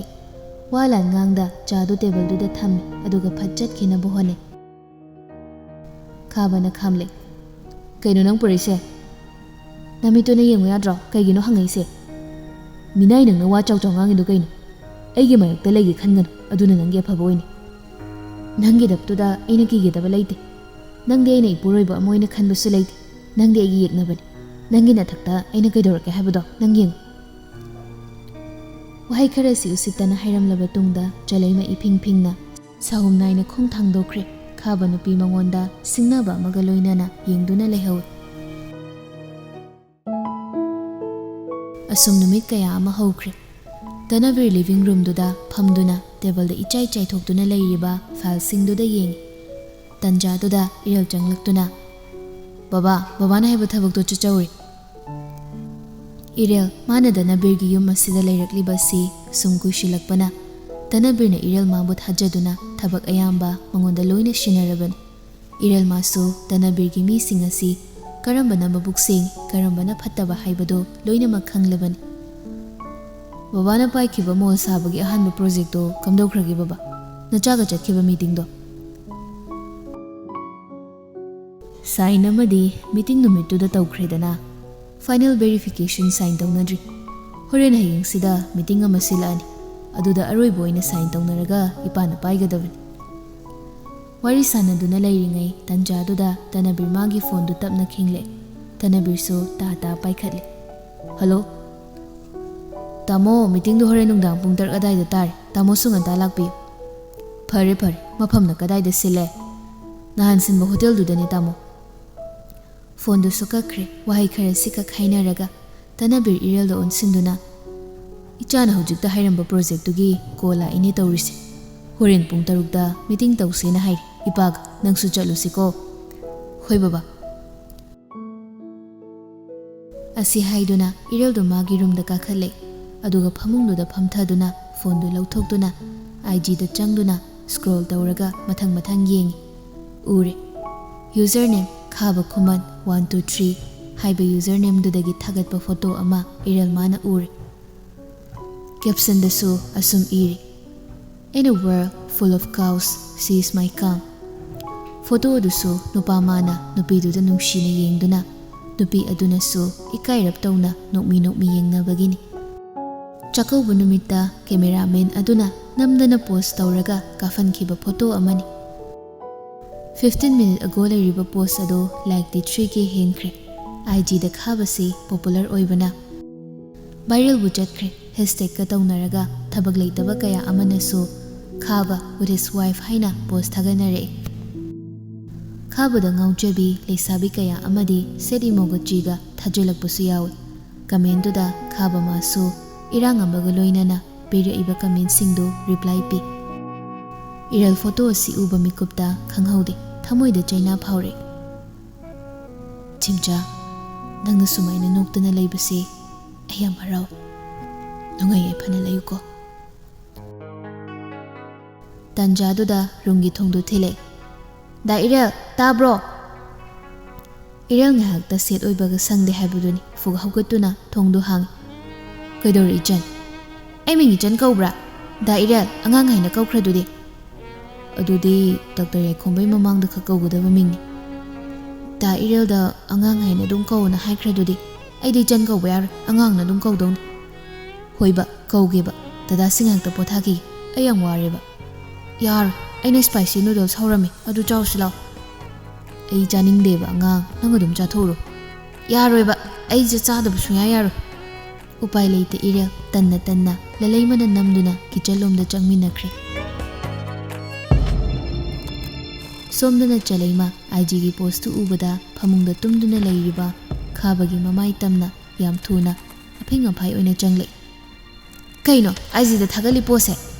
ꯋꯥ ꯂꯥꯟ ꯉꯥꯡꯗ ꯆꯥꯗꯨ ꯇꯦꯕꯜꯗꯨꯗ ꯊꯝꯃꯤ, ꯑꯗꯨꯒ ꯐꯠ ꯆꯠꯈꯤꯅꯕ ꯍꯣꯠꯅꯩ꯫ ꯈꯥꯕꯅ ꯈꯥꯝꯂꯦ꯫ ꯀꯩꯅꯣ ꯅꯪ ꯄꯨꯔꯛꯏꯁꯦ? ꯅꯃꯤꯠꯇꯨꯅ ꯌꯦꯡꯉꯨ ꯌꯥꯗ꯭ꯔꯣ? ꯀꯩꯒꯤꯅꯣ ꯍꯪꯉꯛꯏꯁꯦ? ꯃꯤꯅꯥꯏ, ꯅꯪꯅ ꯋꯥ ꯆꯥꯎ ꯆꯥꯎ ꯉꯥꯡꯉꯤꯗꯣ ꯀꯩꯅꯣ? ꯑꯩꯒꯤ ꯃꯥꯌꯣꯛꯇ ꯂꯩꯒꯦ ꯈꯟꯒꯅꯨ, ꯑꯗꯨꯅ ꯅꯪꯒꯤ ꯑꯐꯕ ꯑꯣꯏꯅꯤ꯫ ꯅꯪꯒꯤꯗꯃꯛꯇꯨꯗ ꯑꯩꯅ ꯀꯤꯒꯗꯕ ꯂꯩꯇꯦ꯫ ꯅꯪꯗꯤ ꯑꯩꯅ ꯏꯄꯨꯔꯣꯏꯕ ꯑꯃ ꯑꯣꯏꯅ ꯈꯟꯕꯁꯨ ꯂꯩꯇꯦ꯫ ꯅꯪꯗꯤ ꯑꯩꯒꯤ ꯌꯦꯛꯅꯕꯅꯤ꯫ ꯅꯪꯒꯤ ꯅꯊꯛꯇ ꯑꯩꯅ ꯀꯩꯗꯧꯔꯛꯀꯦ ꯍꯥꯏꯕꯗꯣ ꯅꯪ ꯌꯦꯡꯉꯨ꯫ ꯋꯥꯍꯩ ꯈꯔꯁꯤ ꯎꯁꯤꯠꯇꯅ ꯍꯥꯏꯔꯝꯂꯕ ꯇꯨꯡꯗ ꯆꯂꯩꯃ ꯏꯐꯤꯡ ꯐꯤꯡꯅ ꯁꯥꯍꯨꯝ ꯅꯥꯏꯅ ꯈꯣꯡ ꯊꯥꯡꯗꯣꯛꯈ꯭ꯔꯦ꯫ ꯈꯥꯕ ꯅꯨꯄꯤ ꯃꯉꯣꯟꯗ ꯁꯤꯡꯅꯕ ꯑꯃꯒ ꯂꯣꯏꯅꯅ ꯌꯦꯡꯗꯨꯅ ꯂꯩꯍꯧꯏ꯫ ꯑꯁꯨꯝ ꯅꯨꯃꯤꯠ ꯀꯌꯥ ꯑꯃ ꯍꯧꯈ꯭ꯔꯦ꯫ ꯇꯅꯕꯤꯔ ꯂꯤꯚꯤꯡ ꯔꯨꯝꯗꯨꯗ ꯐꯝꯗꯨꯅ ꯇꯦꯕꯜꯗ ꯏꯆꯥꯏ ꯆꯥꯏꯊꯣꯛꯇꯨꯅ ꯂꯩꯔꯤꯕ ꯐꯥꯏꯜꯁꯤꯡꯗꯨꯗ ꯌꯦꯡꯉꯤ꯫ ꯇꯟꯖꯥꯗꯨꯗ ꯏꯔꯦꯜ ꯆꯪꯂꯛꯇꯨꯅ, "ꯕꯕꯥ, ꯕꯕꯥꯅ ꯍꯥꯏꯕ ꯊꯕꯛꯇꯣ ꯆꯠꯆꯧꯔꯦ꯫" ꯏꯔꯦꯜ, ꯃꯥꯅ ꯇꯅꯕꯤꯔꯒꯤ ꯌꯨꯝ ꯑꯁꯤꯗ ꯂꯩꯔꯛꯂꯤꯕ ꯑꯁꯤ ꯁꯨꯝ ꯀꯨꯏꯁꯤꯜꯂꯛꯄꯅ ꯇꯅꯕꯤꯔꯅ ꯏꯔꯦꯜ ꯃꯥꯕꯨ ꯊꯥꯖꯗꯨꯅ ꯊꯕꯛ ꯑꯌꯥꯝꯕ ꯃꯉꯣꯟꯗ ꯂꯣꯏꯅ ꯁꯤꯟꯅꯔꯕꯅꯤ꯫ ꯏꯔꯦꯜ ꯃꯥꯁꯨ ꯇꯅꯕꯤꯔꯒꯤ ꯃꯤꯁꯤꯡ ꯑꯁꯤ ꯀꯔꯝꯕꯅ ꯃꯕꯨꯛ ꯁꯦꯡꯏ, ꯀꯔꯝꯕꯅ ꯐꯠꯇꯕ ꯍꯥꯏꯕꯗꯨ ꯂꯣꯏꯅꯃꯛ ꯈꯪꯂꯕꯅꯤ꯫ "ꯕꯕꯥꯅ ꯄꯥꯏꯈꯤꯕ ꯃꯣꯜ ꯁꯥꯕꯒꯤ ꯑꯍꯥꯟꯕ ꯄ꯭ꯔꯣꯖꯦꯛꯇꯣ ꯀꯝꯗꯧꯈ꯭ꯔꯒꯦ ꯕꯕꯥ? ꯅꯆꯥꯒ ꯆꯠꯈꯤꯕ ꯃꯤꯇꯤꯡꯗꯣ?" "ꯁꯥꯏꯟ ꯑꯃꯗꯤ ꯃꯤꯇꯤꯡ ꯅꯨꯃꯤꯠꯇꯨꯗ ꯇꯧꯈ꯭ꯔꯦꯗꯅ, ꯐꯥꯏꯅꯦꯜ ꯚꯦꯔꯤꯐꯤꯀꯦꯁꯟ ꯁꯥꯏꯟ ꯇꯧꯅꯗ꯭ꯔꯤ꯫ ꯍꯣꯔꯦꯟ ꯍꯌꯦꯡꯁꯤꯗ ꯃꯤꯇꯤꯡ ꯑꯃ ꯁꯤꯜꯂꯛꯑꯅꯤ, ꯑꯗꯨꯗ ꯑꯔꯣꯏꯕ ꯑꯣꯏꯅ ꯁꯥꯏꯟ ꯇꯧꯅꯔꯒ ꯏꯄꯥꯅ ꯄꯥꯏꯒꯗꯕꯅꯤ꯫" ꯋꯥꯔꯤ ꯁꯥꯟꯅꯗꯨꯅ ꯂꯩꯔꯤꯉꯩ ꯇꯟꯖꯥꯗꯨꯗ ꯇꯅꯕꯤꯔ ꯃꯥꯒꯤ ꯐꯣꯟꯗꯨ ꯇꯞꯅ ꯈꯤꯡꯂꯦ꯫ ꯇꯅꯕꯤꯔꯁꯨ ꯇꯥ ꯇꯥ ꯄꯥꯏꯈꯠꯂꯦ꯫ "ꯍꯜꯂꯣ꯫ ꯇꯥꯃꯣ, ꯃꯤꯇꯤꯡꯗꯨ ꯍꯣꯔꯦꯟ ꯅꯨꯡꯗꯥꯡ ꯄꯨꯡ ꯇꯔꯨꯛ ꯑꯗꯥꯏꯗ ꯇꯥꯔꯦ꯫ ꯇꯥꯃꯣꯁꯨ ꯉꯟꯇꯥ ꯂꯥꯛꯄꯤꯌꯨ꯫" "ꯐꯔꯦ, ꯐꯔꯦ꯫ ꯃꯐꯝꯅ ꯀꯗꯥꯏꯗ ꯁꯤꯜꯂꯦ?" "ꯅꯍꯥꯟ ꯁꯤꯟꯕ ꯍꯣꯇꯦꯜꯗꯨꯗꯅꯦ, ꯇꯥꯃꯣ꯫" ꯐꯣꯟꯗꯨꯁꯨ ꯀꯛꯈ꯭ꯔꯦ꯫ ꯋꯥꯍꯩ ꯈꯔ ꯁꯤꯈꯛ ꯍꯥꯏꯅꯔꯒ ꯇꯅꯕꯤꯔ ꯏꯔꯦꯜꯗ ꯑꯣꯟꯁꯤꯟꯗꯨꯅ, "ꯏꯆꯥꯅ ꯍꯧꯖꯤꯛꯇ ꯍꯥꯏꯔꯝꯕ ꯄ꯭ꯔꯣꯖꯦꯛꯇꯨꯒꯤ ꯀꯣꯜ ꯂꯥꯛꯏꯅꯦ ꯇꯧꯔꯤꯁꯦ꯫ ꯍꯣꯔꯦꯟ ꯄꯨꯡ ꯇꯔꯨꯛꯇ ꯃꯤꯇꯤꯡ ꯇꯧꯁꯦꯅ ꯍꯥꯏꯔꯤ꯫ ꯏꯄꯥꯒ ꯅꯪꯁꯨ ꯆꯠꯂꯨꯁꯤꯀꯣ꯫" "ꯍꯣꯏ ꯕꯕꯥ꯫" ꯑꯁꯤ ꯍꯥꯏꯗꯨꯅ ꯏꯔꯦꯜꯗꯨ ꯃꯥꯒꯤ ꯔꯨꯝꯗ ꯀꯥꯈꯠꯂꯦ꯫ ꯑꯗꯨꯒ ꯐꯃꯨꯡꯗꯨꯗ ꯐꯝꯊꯗꯨꯅ ꯐꯣꯟꯗꯨ ꯂꯧꯊꯣꯛꯇꯨꯅ ꯑꯥꯏ ꯖꯤꯗ ꯆꯪꯗꯨꯅ ꯁ꯭ꯀ꯭ꯔꯣꯜ ꯇꯧꯔꯒ ꯃꯊꯪ ꯃꯊꯪ ꯌꯦꯡꯉꯤ꯫ ꯎꯔꯦ꯫ ꯌꯨꯖꯔ ꯅꯦꯝ ꯈꯥꯕ ꯈꯨꯃꯟ ꯋꯥꯟ ꯇꯨ ꯊ꯭ꯔꯤ ꯍꯥꯏꯕ ꯌꯨꯖꯔ ꯅꯦꯝꯗꯨꯗꯒꯤ ꯊꯥꯒꯠꯄ ꯐꯣꯇꯣ ꯑꯃ ꯏꯔꯦꯜ ꯃꯥꯅ ꯎꯔꯦ꯫ ꯀꯦꯞꯁꯟꯗꯁꯨ ꯑꯁꯨꯝ ꯏꯔꯤ, "In a world full of cows, she is my calm." Photo ꯑꯗꯨꯁꯨ ꯅꯨꯄꯥ ꯃꯥꯅ ꯅꯨꯄꯤꯗꯨꯗ ꯅꯨꯡꯁꯤꯅ ꯌꯦꯡꯗꯨꯅ, ꯅꯨꯄꯤ ꯑꯗꯨꯅꯁꯨ ꯏꯀꯥꯏꯔꯞ ꯇꯧꯅ ꯅꯣꯛꯃꯤ ꯅꯣꯛꯃꯤ ꯌꯦꯡꯅꯕꯒꯤꯅꯤ꯫ ꯆꯥꯛꯀꯧꯕ ꯅꯨꯃꯤꯠꯇ ꯀꯦꯃꯦꯔꯥꯃꯦꯟ ꯑꯗꯨꯅ ꯅꯝꯗꯅ ꯄꯣꯁ ꯇꯧꯔꯒ ꯀꯥꯞꯍꯟꯈꯤꯕ ꯐꯣꯇꯣ ꯑꯃꯅꯤ꯫ Fifteen minute ago ꯂꯩꯔꯤꯕ ꯄꯣꯁ ꯑꯗꯨ ꯂꯥꯏꯛꯇꯤ three K ꯍꯦꯟꯈ꯭ꯔꯦ꯫ ꯑꯥꯏ ꯖꯤꯗ ꯈꯥꯕꯁꯤ ꯄꯣꯄꯨꯂꯔ ꯑꯣꯏꯕꯅ ꯚꯥꯏꯔꯦꯜꯕꯨ ꯆꯠꯈ꯭ꯔꯦ꯫ ꯍꯦꯁꯇꯦꯒꯀ ꯇꯧꯅꯔꯒ ꯊꯕꯛ ꯂꯩꯇꯕ ꯀꯌꯥ ꯑꯃꯅꯁꯨ "ꯈꯥꯕ with his wife" ꯍꯥꯏꯅ ꯄꯣꯁ ꯊꯥꯒꯠꯅꯔꯛꯏ꯫ ꯈꯥꯕꯗ ꯉꯥꯎꯖꯕꯤ ꯂꯩꯁꯥꯕꯤ ꯀꯌꯥ ꯑꯃꯗꯤ ꯁꯦꯠ ꯏꯃꯣꯒ ꯆꯤꯒ ꯊꯥꯖꯤꯜꯂꯛꯄꯁꯨ ꯌꯥꯎꯏ꯫ ꯀꯃꯦꯟꯗꯨꯗ ꯈꯥꯕ ꯃꯥꯁꯨ ꯏꯔꯥꯡ ꯑꯃꯒ ꯂꯣꯏꯅꯅ ꯄꯤꯔꯛꯏꯕ ꯀꯃꯦꯟꯁꯤꯡꯗꯨ ꯔꯤꯄ꯭ꯂꯥꯏ ꯄꯤ꯫ ꯏꯔꯦꯜ ꯐꯣꯇꯣ ꯑꯁꯤ ꯎꯕ ꯃꯤꯀꯨꯞꯇ ꯈꯪꯍꯧꯗꯦ, ꯊꯃꯣꯏꯗ ꯆꯩꯅꯥ ꯐꯥꯎꯔꯦ꯫ "ꯆꯤꯝꯆꯥ, ꯅꯪꯅ ꯁꯨꯃꯥꯏꯅ ꯅꯣꯛꯇꯅ ꯂꯩꯕꯁꯦ ꯑꯩ ꯌꯥꯝ ꯍꯔꯥꯎ꯫ ꯅꯨꯡꯉꯥꯏ ꯌꯥꯏꯐꯅ ꯂꯩꯌꯨꯀꯣ꯫" ꯇꯥꯟꯖꯥꯗꯨꯗ ꯔꯨꯝꯒꯤ ꯊꯣꯡꯗꯨ ꯊꯤꯜꯂꯦ꯫ "ꯗꯥ ꯏꯔꯦꯜ, ꯇꯥꯕ꯭ꯔꯣ?" ꯏꯔꯦꯜ ꯉꯥꯏꯍꯥꯛꯇ ꯁꯦꯠ ꯑꯣꯏꯕꯒ ꯁꯪꯗꯦ ꯍꯥꯏꯕꯗꯨꯅꯤ꯫ ꯐꯨꯛ ꯍꯧꯒꯠꯇꯨꯅ ꯊꯣꯡꯗꯨ ꯍꯥꯡꯉꯤ꯫ "ꯀꯩꯗꯧꯔꯦ ꯏꯆꯟ?" "ꯑꯩ ꯃꯤꯡ ꯏꯆꯟ ꯀꯧꯕ꯭ꯔꯥ? ꯗꯥ ꯏꯔꯦꯜ, ꯑꯉꯥꯡ ꯍꯥꯏꯅ ꯀꯧꯈ꯭ꯔꯗꯨꯗꯤ?" "ꯑꯗꯨꯗꯤ ꯗꯥꯛꯇꯔ ꯌꯥꯏꯈꯣꯝꯕꯩ ꯃꯃꯥꯡꯗ ꯈꯛ ꯀꯧꯒꯗꯕ ꯃꯤꯡꯅꯤ꯫ ꯗꯥ ꯏꯔꯦꯜꯗ ꯑꯉꯥꯡ ꯍꯥꯏꯅ ꯑꯗꯨꯝ ꯀꯧꯅ ꯍꯥꯏꯈ꯭ꯔꯗꯨꯗꯤ? ꯑꯩꯗꯤ ꯏꯆꯟ ꯀꯧꯕ ꯌꯥꯔꯣꯏ, ꯑꯉꯥꯡꯅ ꯑꯗꯨꯝ ꯀꯧꯗꯧꯅꯤ꯫" "ꯍꯣꯏꯕ, ꯀꯧꯒꯦꯕ꯫ ꯗꯗꯥꯁꯤ ꯉꯥꯏꯍꯥꯛꯇ ꯄꯣꯊꯥꯈꯤꯒꯦ, ꯑꯩ ꯌꯥꯝ ꯋꯥꯔꯦꯕ꯫" "ꯌꯥꯔꯣꯏ, ꯑꯩꯅ ꯁ꯭ꯄꯥꯏꯁꯤ ꯅꯨꯗꯜꯁ ꯍꯧꯔꯝꯃꯤ, ꯑꯗꯨ ꯆꯥꯎꯁꯤ ꯂꯥꯎ꯫" "ꯑꯩ ꯆꯥꯅꯤꯡꯗꯦꯕ ꯑꯉꯥꯡ, ꯅꯪ ꯑꯗꯨꯝ ꯆꯥꯊꯣꯛꯎꯔꯣ꯫" "ꯌꯥꯔꯣꯏꯕ, ꯑꯩꯁꯦ ꯆꯥꯗꯕ ꯁꯨꯡꯌꯥ ꯌꯥꯔꯣꯏ꯫" ꯎꯄꯥꯏ ꯂꯩꯇꯦ ꯏꯔꯦꯜ, ꯇꯟꯅ ꯇꯟꯅ ꯂꯂꯩꯃꯅ ꯅꯝꯗꯨꯅ ꯀꯤꯆꯟꯂꯣꯝꯗ ꯆꯪꯃꯤꯟꯅꯈ꯭ꯔꯦ꯫ ꯁꯣꯝꯗꯅ ꯆꯂꯩꯃ ꯑꯥꯏ ꯖꯤꯒꯤ ꯄꯣꯁꯇꯨ ꯎꯕꯗ ꯐꯃꯨꯡꯗ ꯇꯨꯝꯗꯨꯅ ꯂꯩꯔꯤꯕ ꯈꯥꯕꯒꯤ ꯃꯃꯥꯏ ꯇꯝꯅ ꯌꯥꯝ ꯊꯨꯅ ꯑꯐꯤꯡ ꯑꯐꯥꯏ ꯑꯣꯏꯅ ꯆꯪꯂꯛꯏ꯫ "ꯀꯩꯅꯣ ꯑꯥꯏ ꯖꯤꯗ ꯊꯥꯒꯠꯂꯤ ꯄꯣꯁꯁꯦ?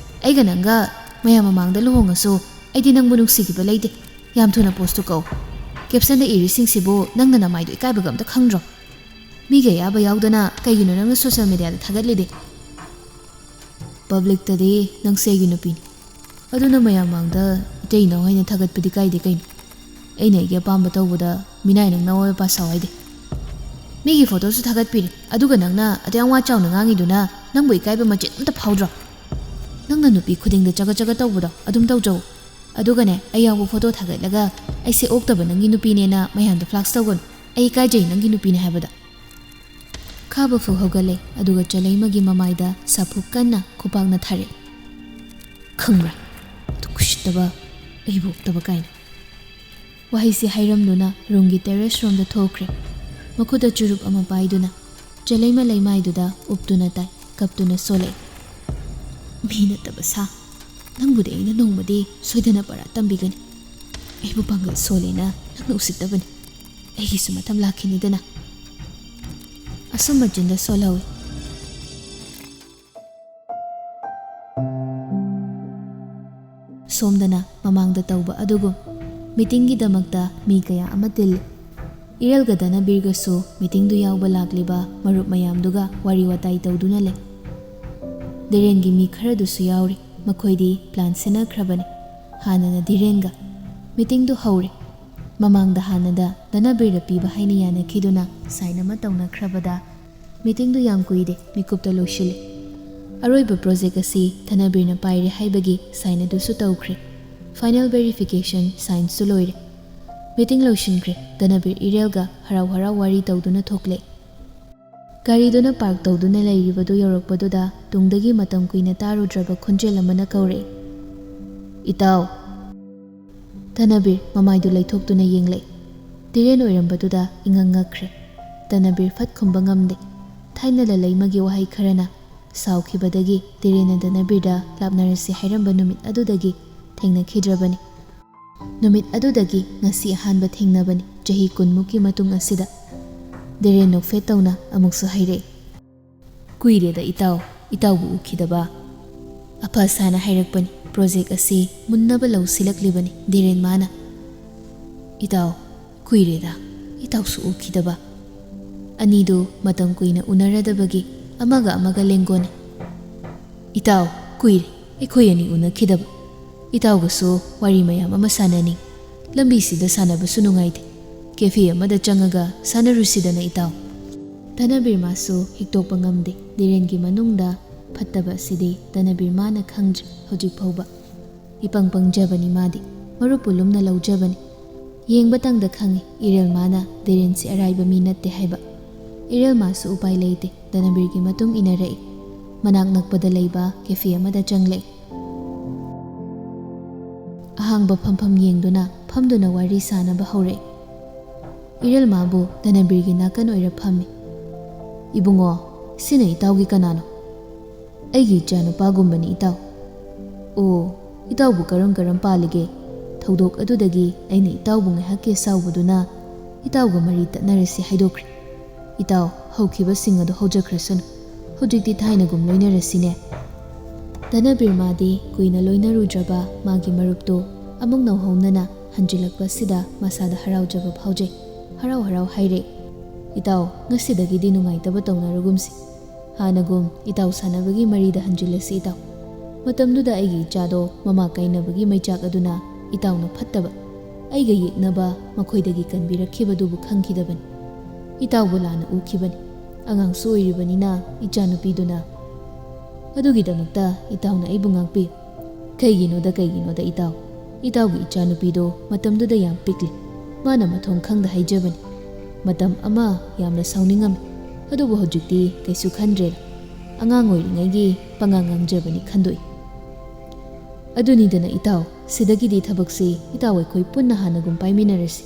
ꯑꯩꯒ ꯅꯪꯒ ꯃꯌꯥꯝ ꯃꯃꯥꯡꯗ ꯂꯨꯍꯣꯡꯉꯁꯨ ꯑꯩꯗꯤ ꯅꯪꯕꯨ ꯅꯨꯡꯁꯤꯈꯤꯕ ꯂꯩꯇꯦ꯫ ꯌꯥꯝ ꯊꯨꯅ ꯄꯣꯁꯇꯨ ꯀꯛꯎ꯫ ꯀꯦꯞꯁꯟꯗ ꯏꯔꯤꯁꯤꯡꯁꯤꯕꯨ ꯅꯪꯅ ꯅꯃꯥꯏꯗꯣ ꯏꯀꯥꯏꯕꯒ ꯑꯝꯇ ꯈꯪꯗ꯭ꯔꯣ? ꯃꯤꯒꯤ ꯑꯌꯥꯕ ꯌꯥꯎꯗꯅ ꯀꯩꯒꯤꯅꯣ ꯅꯪꯅ ꯁꯣꯁꯤꯌꯦꯜ ꯃꯦꯗꯤꯌꯥꯗ ꯊꯥꯒꯠꯂꯤꯗꯤ?" "ꯄꯕ꯭ꯂꯤꯛꯇꯗꯤ ꯅꯪꯁꯦ ꯑꯩꯒꯤ ꯅꯨꯄꯤꯅꯤ, ꯑꯗꯨꯅ ꯃꯌꯥꯝ ꯃꯥꯡꯗ ꯏꯇꯩ ꯏꯅꯥꯎ ꯍꯥꯏꯅ ꯊꯥꯒꯠꯄꯗꯤ ꯀꯥꯏꯗꯦ ꯀꯩꯅꯣ? ꯑꯩꯅ ꯑꯩꯒꯤ ꯑꯄꯥꯝꯕ ꯇꯧꯕꯗ ꯃꯤꯅꯥꯏ ꯅꯪꯅ ꯑꯋꯥ ꯄꯥ ꯁꯥꯎ ꯍꯥꯏꯗꯦ꯫ ꯃꯤꯒꯤ ꯐꯣꯇꯣꯁꯨ ꯊꯥꯒꯠꯄꯤꯔꯤ, ꯑꯗꯨꯒ ꯅꯪꯅ ꯑꯗꯨ ꯌꯥꯝ ꯋꯥ ꯆꯥꯎꯅ ꯉꯥꯡꯉꯤꯗꯨꯅ ꯅꯪꯕꯨ ꯏꯀꯥꯏꯕ ꯃꯆꯦꯠ ꯑꯝꯇ ꯐꯥꯎꯗ꯭ꯔꯣ? ꯅꯪꯅ ꯅꯨꯄꯤ ꯈꯨꯗꯤꯡꯗ ꯆꯒꯠ ꯆꯒꯠ ꯇꯧꯕꯗꯣ ꯑꯗꯨꯝ ꯇꯧꯖꯧ꯫ ꯑꯗꯨꯒꯅꯦ, ꯑꯩ ꯌꯥꯎꯕ ꯐꯣꯇꯣ ꯊꯥꯒꯠꯂꯒ ꯑꯩꯁꯦ ꯑꯣꯛꯇꯕ ꯅꯪꯒꯤ ꯅꯨꯄꯤꯅꯦꯅ ꯃꯌꯥꯝꯗ ꯐ꯭ꯂꯥꯛꯁ ꯇꯧꯒꯅꯨ꯫ ꯑꯩ ꯏꯀꯥꯏꯖꯩ ꯅꯪꯒꯤ ꯅꯨꯄꯤꯅꯦ ꯍꯥꯏꯕꯗ꯫ ꯈꯥꯕꯐꯨ ꯍꯧꯒꯠꯂꯦ, ꯑꯗꯨꯒ ꯆꯂꯩꯃꯒꯤ ꯃꯃꯥꯏꯗ ꯁꯥꯐꯨ ꯀꯟꯅ ꯈꯨꯄꯥꯛꯅ ꯊꯥꯔꯛꯑꯦ꯫ "ꯈꯪꯕ꯭ꯔꯥ? ꯑꯗꯨ ꯀꯨꯁꯤꯠꯇꯕ, ꯑꯩꯕꯨ ꯑꯣꯛꯇꯕ ꯀꯥꯏꯅ꯫" ꯋꯥꯍꯩꯁꯤ ꯍꯥꯏꯔꯝꯗꯨꯅ ꯔꯨꯝꯒꯤ ꯇꯦꯔꯦꯁ ꯔꯣꯝꯗ ꯊꯣꯛꯈ꯭ꯔꯦ꯫ ꯃꯈꯨꯠꯇ ꯆꯨꯔꯨꯞ ꯑꯃ ꯄꯥꯏꯗꯨꯅ ꯆꯂꯩꯃ ꯂꯩꯃꯥꯏꯗꯨꯗ ꯎꯞꯇꯨꯅ ꯇꯥꯏ, ꯀꯞꯇꯨꯅ ꯁꯣꯜꯂꯛꯏ꯫ "ꯃꯤ ꯅꯠꯇꯕ ꯁꯥ, ꯅꯪꯕꯨꯗꯤ ꯑꯩꯅ ꯅꯣꯡꯃꯗꯤ ꯁꯣꯏꯗꯅ ꯄꯔꯥ ꯇꯝꯕꯤꯒꯅꯤ꯫ ꯑꯩꯕꯨ ꯄꯥꯡꯒꯜ ꯁꯣꯜꯂꯦꯅ ꯅꯪꯅ ꯎꯁꯤꯠꯇꯕꯅꯤ꯫ ꯑꯩꯒꯤꯁꯨ ꯃꯇꯝ ꯂꯥꯛꯈꯤꯅꯤꯗꯅ꯫" ꯑꯁꯨꯝ ꯃꯆꯤꯟꯗ ꯁꯣꯜꯍꯧꯏ꯫ ꯁꯣꯝꯗꯅ ꯃꯃꯥꯡꯗ ꯇꯧꯕ ꯑꯗꯨꯒꯨꯝ ꯃꯤꯇꯤꯡꯒꯤꯗꯃꯛꯇ ꯃꯤ ꯀꯌꯥ ꯑꯃ ꯇꯤꯜꯂꯤ꯫ ꯏꯔꯦꯜꯒ ꯙꯅꯕꯤꯔꯒꯁꯨ ꯃꯤꯇꯤꯡꯗꯨ ꯌꯥꯎꯕ ꯂꯥꯛꯂꯤꯕ ꯃꯔꯨꯞ ꯃꯌꯥꯝꯗꯨꯒ ꯋꯥꯔꯤ ꯋꯥꯇꯥꯏ ꯇꯧꯗꯨꯅ ꯂꯩ꯫ ꯙꯤꯔꯦꯟꯒꯤ ꯃꯤ ꯈꯔꯗꯨꯁꯨ ꯌꯥꯎꯔꯤ꯫ ꯃꯈꯣꯏꯗꯤ ꯄ꯭ꯂꯥꯟ ꯁꯤꯟꯅꯈ꯭ꯔꯕꯅꯤ꯫ ꯍꯥꯟꯅꯅ ꯙꯤꯔꯦꯟꯒ꯫ ꯃꯤꯇꯤꯡꯗꯨ ꯍꯧꯔꯦ꯫ ꯃꯃꯥꯡꯗ ꯍꯥꯟꯅꯗ ꯙꯅꯕꯤꯔꯗ ꯄꯤꯕ ꯍꯥꯏꯅ ꯌꯥꯅꯈꯤꯗꯨꯅ ꯁꯥꯏꯟ ꯑꯃ ꯇꯧꯅꯈ꯭ꯔꯕꯗ ꯃꯤꯇꯤꯡꯗꯨ ꯌꯥꯝ ꯀꯨꯏꯗꯦ, ꯃꯤꯀꯨꯞꯇ ꯂꯣꯏꯁꯤꯜꯂꯦ꯫ ꯑꯔꯣꯏꯕ ꯄ꯭ꯔꯣꯖꯦꯛ ꯑꯁꯤ ꯙꯅꯕꯤꯔꯅ ꯄꯥꯏꯔꯦ ꯍꯥꯏꯕꯒꯤ ꯁꯥꯏꯟ ꯑꯗꯨꯁꯨ ꯇꯧꯈ꯭ꯔꯦ꯫ ꯐꯥꯏꯅꯦꯜ ꯚꯦꯔꯤꯐꯤꯀꯦꯁꯟ ꯁꯥꯏꯟꯁꯨ ꯂꯣꯏꯔꯦ꯫ ꯃꯤꯇꯤꯡ ꯂꯣꯏꯁꯤꯟꯈ꯭ꯔꯦ꯫ ꯙꯅꯕꯤꯔ ꯏꯔꯦꯜꯒ ꯍꯔꯥꯎ ꯍꯔꯥꯎ ꯋꯥꯔꯤ ꯇꯧꯗꯨꯅ ꯊꯣꯛꯂꯛꯏ꯫ ꯒꯥꯔꯤꯗꯨꯅ ꯄꯥꯔꯛ ꯇꯧꯗꯨꯅ ꯂꯩꯔꯤꯕꯗꯨ ꯌꯧꯔꯛꯄꯗꯨꯗ ꯇꯨꯡꯗꯒꯤ ꯃꯇꯝ ꯀꯨꯏꯅ ꯇꯥꯔꯨꯗ꯭ꯔꯕ ꯈꯣꯟꯖꯦꯜ ꯑꯃꯅ ꯀꯧꯔꯛꯏ, "ꯏꯇꯥꯎ!" ꯙꯅꯕꯤꯔ ꯃꯃꯥꯏꯗꯨ ꯂꯩꯊꯣꯛꯇꯨꯅ ꯌꯦꯡꯂꯛꯏ꯫ ꯙꯤꯔꯦꯟ ꯑꯣꯏꯔꯝꯕꯗꯨꯗ ꯏꯉꯛ ꯉꯛꯈ꯭ꯔꯦ꯫ ꯙꯅꯕꯤꯔ ꯐꯠ ꯈꯨꯝꯕ ꯉꯝꯗꯦ꯫ ꯊꯥꯏꯅ ꯂꯂꯩꯃꯒꯤ ꯋꯥꯍꯩ ꯈꯔꯅ ꯁꯥꯎꯈꯤꯕꯗꯒꯤ ꯙꯤꯔꯦꯟꯅ ꯙꯅꯕꯤꯔꯗ ꯂꯥꯞꯅꯔꯁꯤ ꯍꯥꯏꯔꯝꯕ ꯅꯨꯃꯤꯠ ꯑꯗꯨꯗꯒꯤ ꯊꯦꯡꯅꯈꯤꯗ꯭ꯔꯕꯅꯤ꯫ ꯅꯨꯃꯤꯠ ꯑꯗꯨꯗꯒꯤ ꯉꯁꯤ ꯑꯍꯥꯟꯕ ꯊꯦꯡꯅꯕꯅꯤ, ꯆꯍꯤ ꯀꯨꯟꯃꯨꯛꯀꯤ ꯃꯇꯨꯡ ꯑꯁꯤꯗ꯫ ꯙꯤꯔꯦꯟ ꯅꯣꯛꯐꯦꯠ ꯇꯧꯅ ꯑꯃꯨꯛꯁꯨ ꯍꯥꯏꯔꯛꯏ, "ꯀꯨꯏꯔꯦꯗ ꯏꯇꯥꯎ, ꯏꯇꯥꯎꯕꯨ ꯎꯈꯤꯗꯕ꯫" ꯑꯐ ꯁꯥꯅ ꯍꯥꯏꯔꯛꯄꯅꯤ, ꯄ꯭ꯔꯣꯖꯦꯛ ꯑꯁꯤ ꯃꯨꯟꯅꯕ ꯂꯧꯁꯤꯜꯂꯛꯂꯤꯕꯅꯤ ꯙꯤꯔꯦꯟ ꯃꯥꯅ꯫ "ꯏꯇꯥꯎ, ꯀꯨꯏꯔꯦꯗ ꯏꯇꯥꯎꯁꯨ ꯎꯈꯤꯗꯕ꯫" ꯑꯅꯤꯗꯨ ꯃꯇꯝ ꯀꯨꯏꯅ ꯎꯅꯔꯗꯕꯒꯤ ꯑꯃꯒ ꯑꯃꯒ ꯂꯦꯡꯒꯣꯟꯅꯩ꯫ "ꯏꯇꯥꯎ, ꯀꯨꯏꯔꯦ ꯑꯩꯈꯣꯏ ꯑꯅꯤ ꯎꯅꯈꯤꯗꯕ꯫ ꯏꯇꯥꯎꯒꯁꯨ ꯋꯥꯔꯤ ꯃꯌꯥꯝ ꯑꯃ ꯁꯥꯟꯅꯅꯤꯡ꯫ ꯂꯝꯕꯤꯁꯤꯗ ꯁꯥꯟꯅꯕꯁꯨ ꯅꯨꯡꯉꯥꯏꯇꯦ꯫ ꯀꯦꯐꯦ ꯑꯃꯗ ꯆꯪꯉꯒ ꯁꯥꯟꯅꯔꯨꯁꯤꯗꯅ ꯏꯇꯥꯎ꯫" ꯙꯅꯕꯤꯔ ꯃꯥꯁꯨ ꯍꯤꯛꯇꯣꯛꯄ ꯉꯝꯗꯦ꯫ ꯙꯤꯔꯦꯟꯒꯤ ꯃꯅꯨꯡꯗ ꯐꯠꯇꯕ ꯑꯁꯤꯗꯤ ꯙꯅꯕꯤꯔ ꯃꯥꯅ ꯈꯪꯗ꯭ꯔꯤ ꯍꯧꯖꯤꯛ ꯐꯥꯎꯕ꯫ ꯏꯄꯪ ꯄꯪꯖꯕꯅꯤ ꯃꯥꯗꯤ, ꯃꯔꯨꯞꯄꯨ ꯂꯨꯝꯅ ꯂꯧꯖꯕꯅꯤ꯫ ꯌꯦꯡꯕꯇꯪꯗ ꯈꯪꯏ ꯏꯔꯦꯜꯃꯥꯅ ꯙꯤꯔꯦꯟꯁꯤ ꯑꯔꯥꯏꯕ ꯃꯤ ꯅꯠꯇꯦ ꯍꯥꯏꯕ꯫ ꯏꯔꯦꯜꯃꯥꯁꯨ ꯎꯄꯥꯏ ꯂꯩꯇꯦ, ꯙꯅꯕꯤꯔꯒꯤ ꯃꯇꯨꯡ ꯏꯟꯅꯔꯛꯏ꯫ ꯃꯅꯥꯛ ꯅꯛꯄꯗ ꯂꯩꯕ ꯀꯦꯐꯦ ꯑꯃꯗ ꯆꯪꯂꯛꯏ꯫ ꯑꯍꯥꯡꯕ ꯐꯝꯐꯝ ꯌꯦꯡꯗꯨꯅ ꯐꯝꯗꯨꯅ ꯋꯥꯔꯤ ꯁꯥꯅꯕ ꯍꯧꯔꯛꯏ꯫ ꯏꯔꯦꯜꯃꯥꯕꯨ ꯙꯅꯕꯤꯔꯒꯤ ꯅꯥꯀꯟ ꯑꯣꯏꯔ ꯐꯝꯃꯤ꯫ "ꯏꯕꯨꯡꯉꯣ, ꯁꯤꯅ ꯏꯇꯥꯎꯒꯤ ꯀꯅꯥꯅꯣ?" "ꯑꯩꯒꯤ ꯏꯆꯥꯅꯨꯄꯥꯒꯨꯝꯕꯅꯤ ꯏꯇꯥꯎ꯫" "ꯑꯣ, ꯏꯇꯥꯎꯕꯨ ꯀꯔꯝ ꯀꯔꯝ ꯄꯥꯜꯂꯤꯒꯦ? ꯊꯧꯗꯣꯛ ꯑꯗꯨꯗꯒꯤ ꯑꯩꯅ ꯏꯇꯥꯎꯕꯨ ꯉꯥꯏꯍꯥꯛꯀꯤ ꯁꯥꯎꯕꯗꯨꯅ ꯏꯇꯥꯎꯒ ꯃꯔꯤ ꯇꯠꯅꯔꯁꯤ ꯍꯥꯏꯗꯣꯛꯈ꯭ꯔꯦ꯫ ꯏꯇꯥꯎ, ꯍꯧꯈꯤꯕꯁꯤꯡ ꯑꯗꯨ ꯍꯧꯖꯈ꯭ꯔꯁꯅꯨ꯫ ꯍꯧꯖꯤꯛꯇꯤ ꯊꯥꯏꯅꯒꯨꯝ ꯂꯣꯏꯅꯔꯁꯤꯅꯦ꯫" ꯙꯅꯕꯤꯔ ꯃꯥꯗꯤ ꯀꯨꯏꯅ ꯂꯣꯏꯅꯔꯨꯗ꯭ꯔꯕ ꯃꯥꯒꯤ ꯃꯔꯨꯞꯇꯨ ꯑꯃꯨꯛ ꯅꯧꯍꯧꯅꯅ ꯍꯟꯖꯤꯜꯂꯛꯄꯁꯤꯗ ꯃꯁꯥꯗ ꯍꯔꯥꯎꯖꯕ ꯐꯥꯎꯖꯩ꯫ ꯍꯔꯥꯎ ꯍꯔꯥꯎ ꯍꯥꯏꯔꯦ, "ꯏꯇꯥꯎ, ꯉꯁꯤꯗꯒꯤꯗꯤ ꯅꯨꯡꯉꯥꯏꯇꯕ ꯇꯧꯅꯔꯒꯨꯝꯁꯤ꯫ ꯍꯥꯟꯅꯒꯨꯝ ꯏꯇꯥꯎ ꯁꯥꯟꯅꯕꯒꯤ ꯃꯔꯤꯗ ꯍꯟꯖꯤꯜꯂꯁꯤ ꯏꯇꯥꯎ꯫ ꯃꯇꯝꯗꯨꯗ ꯑꯩꯒꯤ ꯏꯆꯥꯗꯣ ꯃꯃꯥ ꯀꯥꯏꯅꯕꯒꯤ ꯃꯩꯆꯥꯛ ꯑꯗꯨꯅ ꯏꯇꯥꯎꯅ ꯐꯠꯇꯕ, ꯑꯩꯒ ꯌꯦꯛꯅꯕ ꯃꯈꯣꯏꯗꯒꯤ ꯀꯟꯕꯤꯔꯛꯈꯤꯕꯗꯨꯕꯨ ꯈꯪꯈꯤꯗꯕꯅꯤ꯫ ꯏꯇꯥꯎꯕꯨ ꯂꯥꯟꯅ ꯎꯈꯤꯕꯅꯤ꯫ ꯑꯉꯥꯡꯁꯨ ꯑꯣꯏꯔꯤꯕꯅꯤꯅ ꯏꯆꯥꯅꯨꯄꯤꯗꯨꯅ꯫ ꯑꯗꯨꯒꯤꯗꯃꯛꯇ ꯏꯇꯥꯎꯅ ꯑꯩꯕꯨ ꯉꯥꯛꯄꯤꯌꯨ꯫" "ꯀꯩꯒꯤꯅꯣꯗ, ꯀꯩꯒꯤꯅꯣꯗ ꯏꯇꯥꯎ? ꯏꯇꯥꯎꯒꯤ ꯏꯆꯥꯅꯨꯄꯤꯗꯣ ꯃꯇꯝꯗꯨꯗ ꯌꯥꯝ ꯄꯤꯛꯂꯤ꯫ ꯃꯥꯅ ꯃꯊꯣꯡ ꯈꯪꯗ ꯍꯥꯏꯖꯕꯅꯤ꯫ ꯃꯇꯝ ꯑꯃ ꯌꯥꯝꯅ ꯁꯥꯎꯅꯤꯡꯉꯝꯃꯤ꯫ ꯑꯗꯨꯕꯨ ꯍꯧꯖꯤꯛꯇꯤ ꯀꯩꯁꯨ ꯈꯟꯗ꯭ꯔꯦꯗ꯫ ꯑꯉꯥꯡ ꯑꯣꯏꯔꯤꯉꯩꯒꯤ ꯄꯉꯥꯡ ꯉꯥꯡꯖꯕꯅꯤ ꯈꯟꯗꯣꯛꯏ꯫" "ꯑꯗꯨꯅꯤꯗꯅ ꯏꯇꯥꯎ, ꯁꯤꯗꯒꯤꯗꯤ ꯊꯕꯛꯁꯤ ꯏꯇꯥꯎ ꯑꯩꯈꯣꯏ ꯄꯨꯟꯅ ꯍꯥꯟꯅꯒꯨꯝ ꯄꯥꯏꯃꯤꯟꯅꯔꯁꯤ꯫"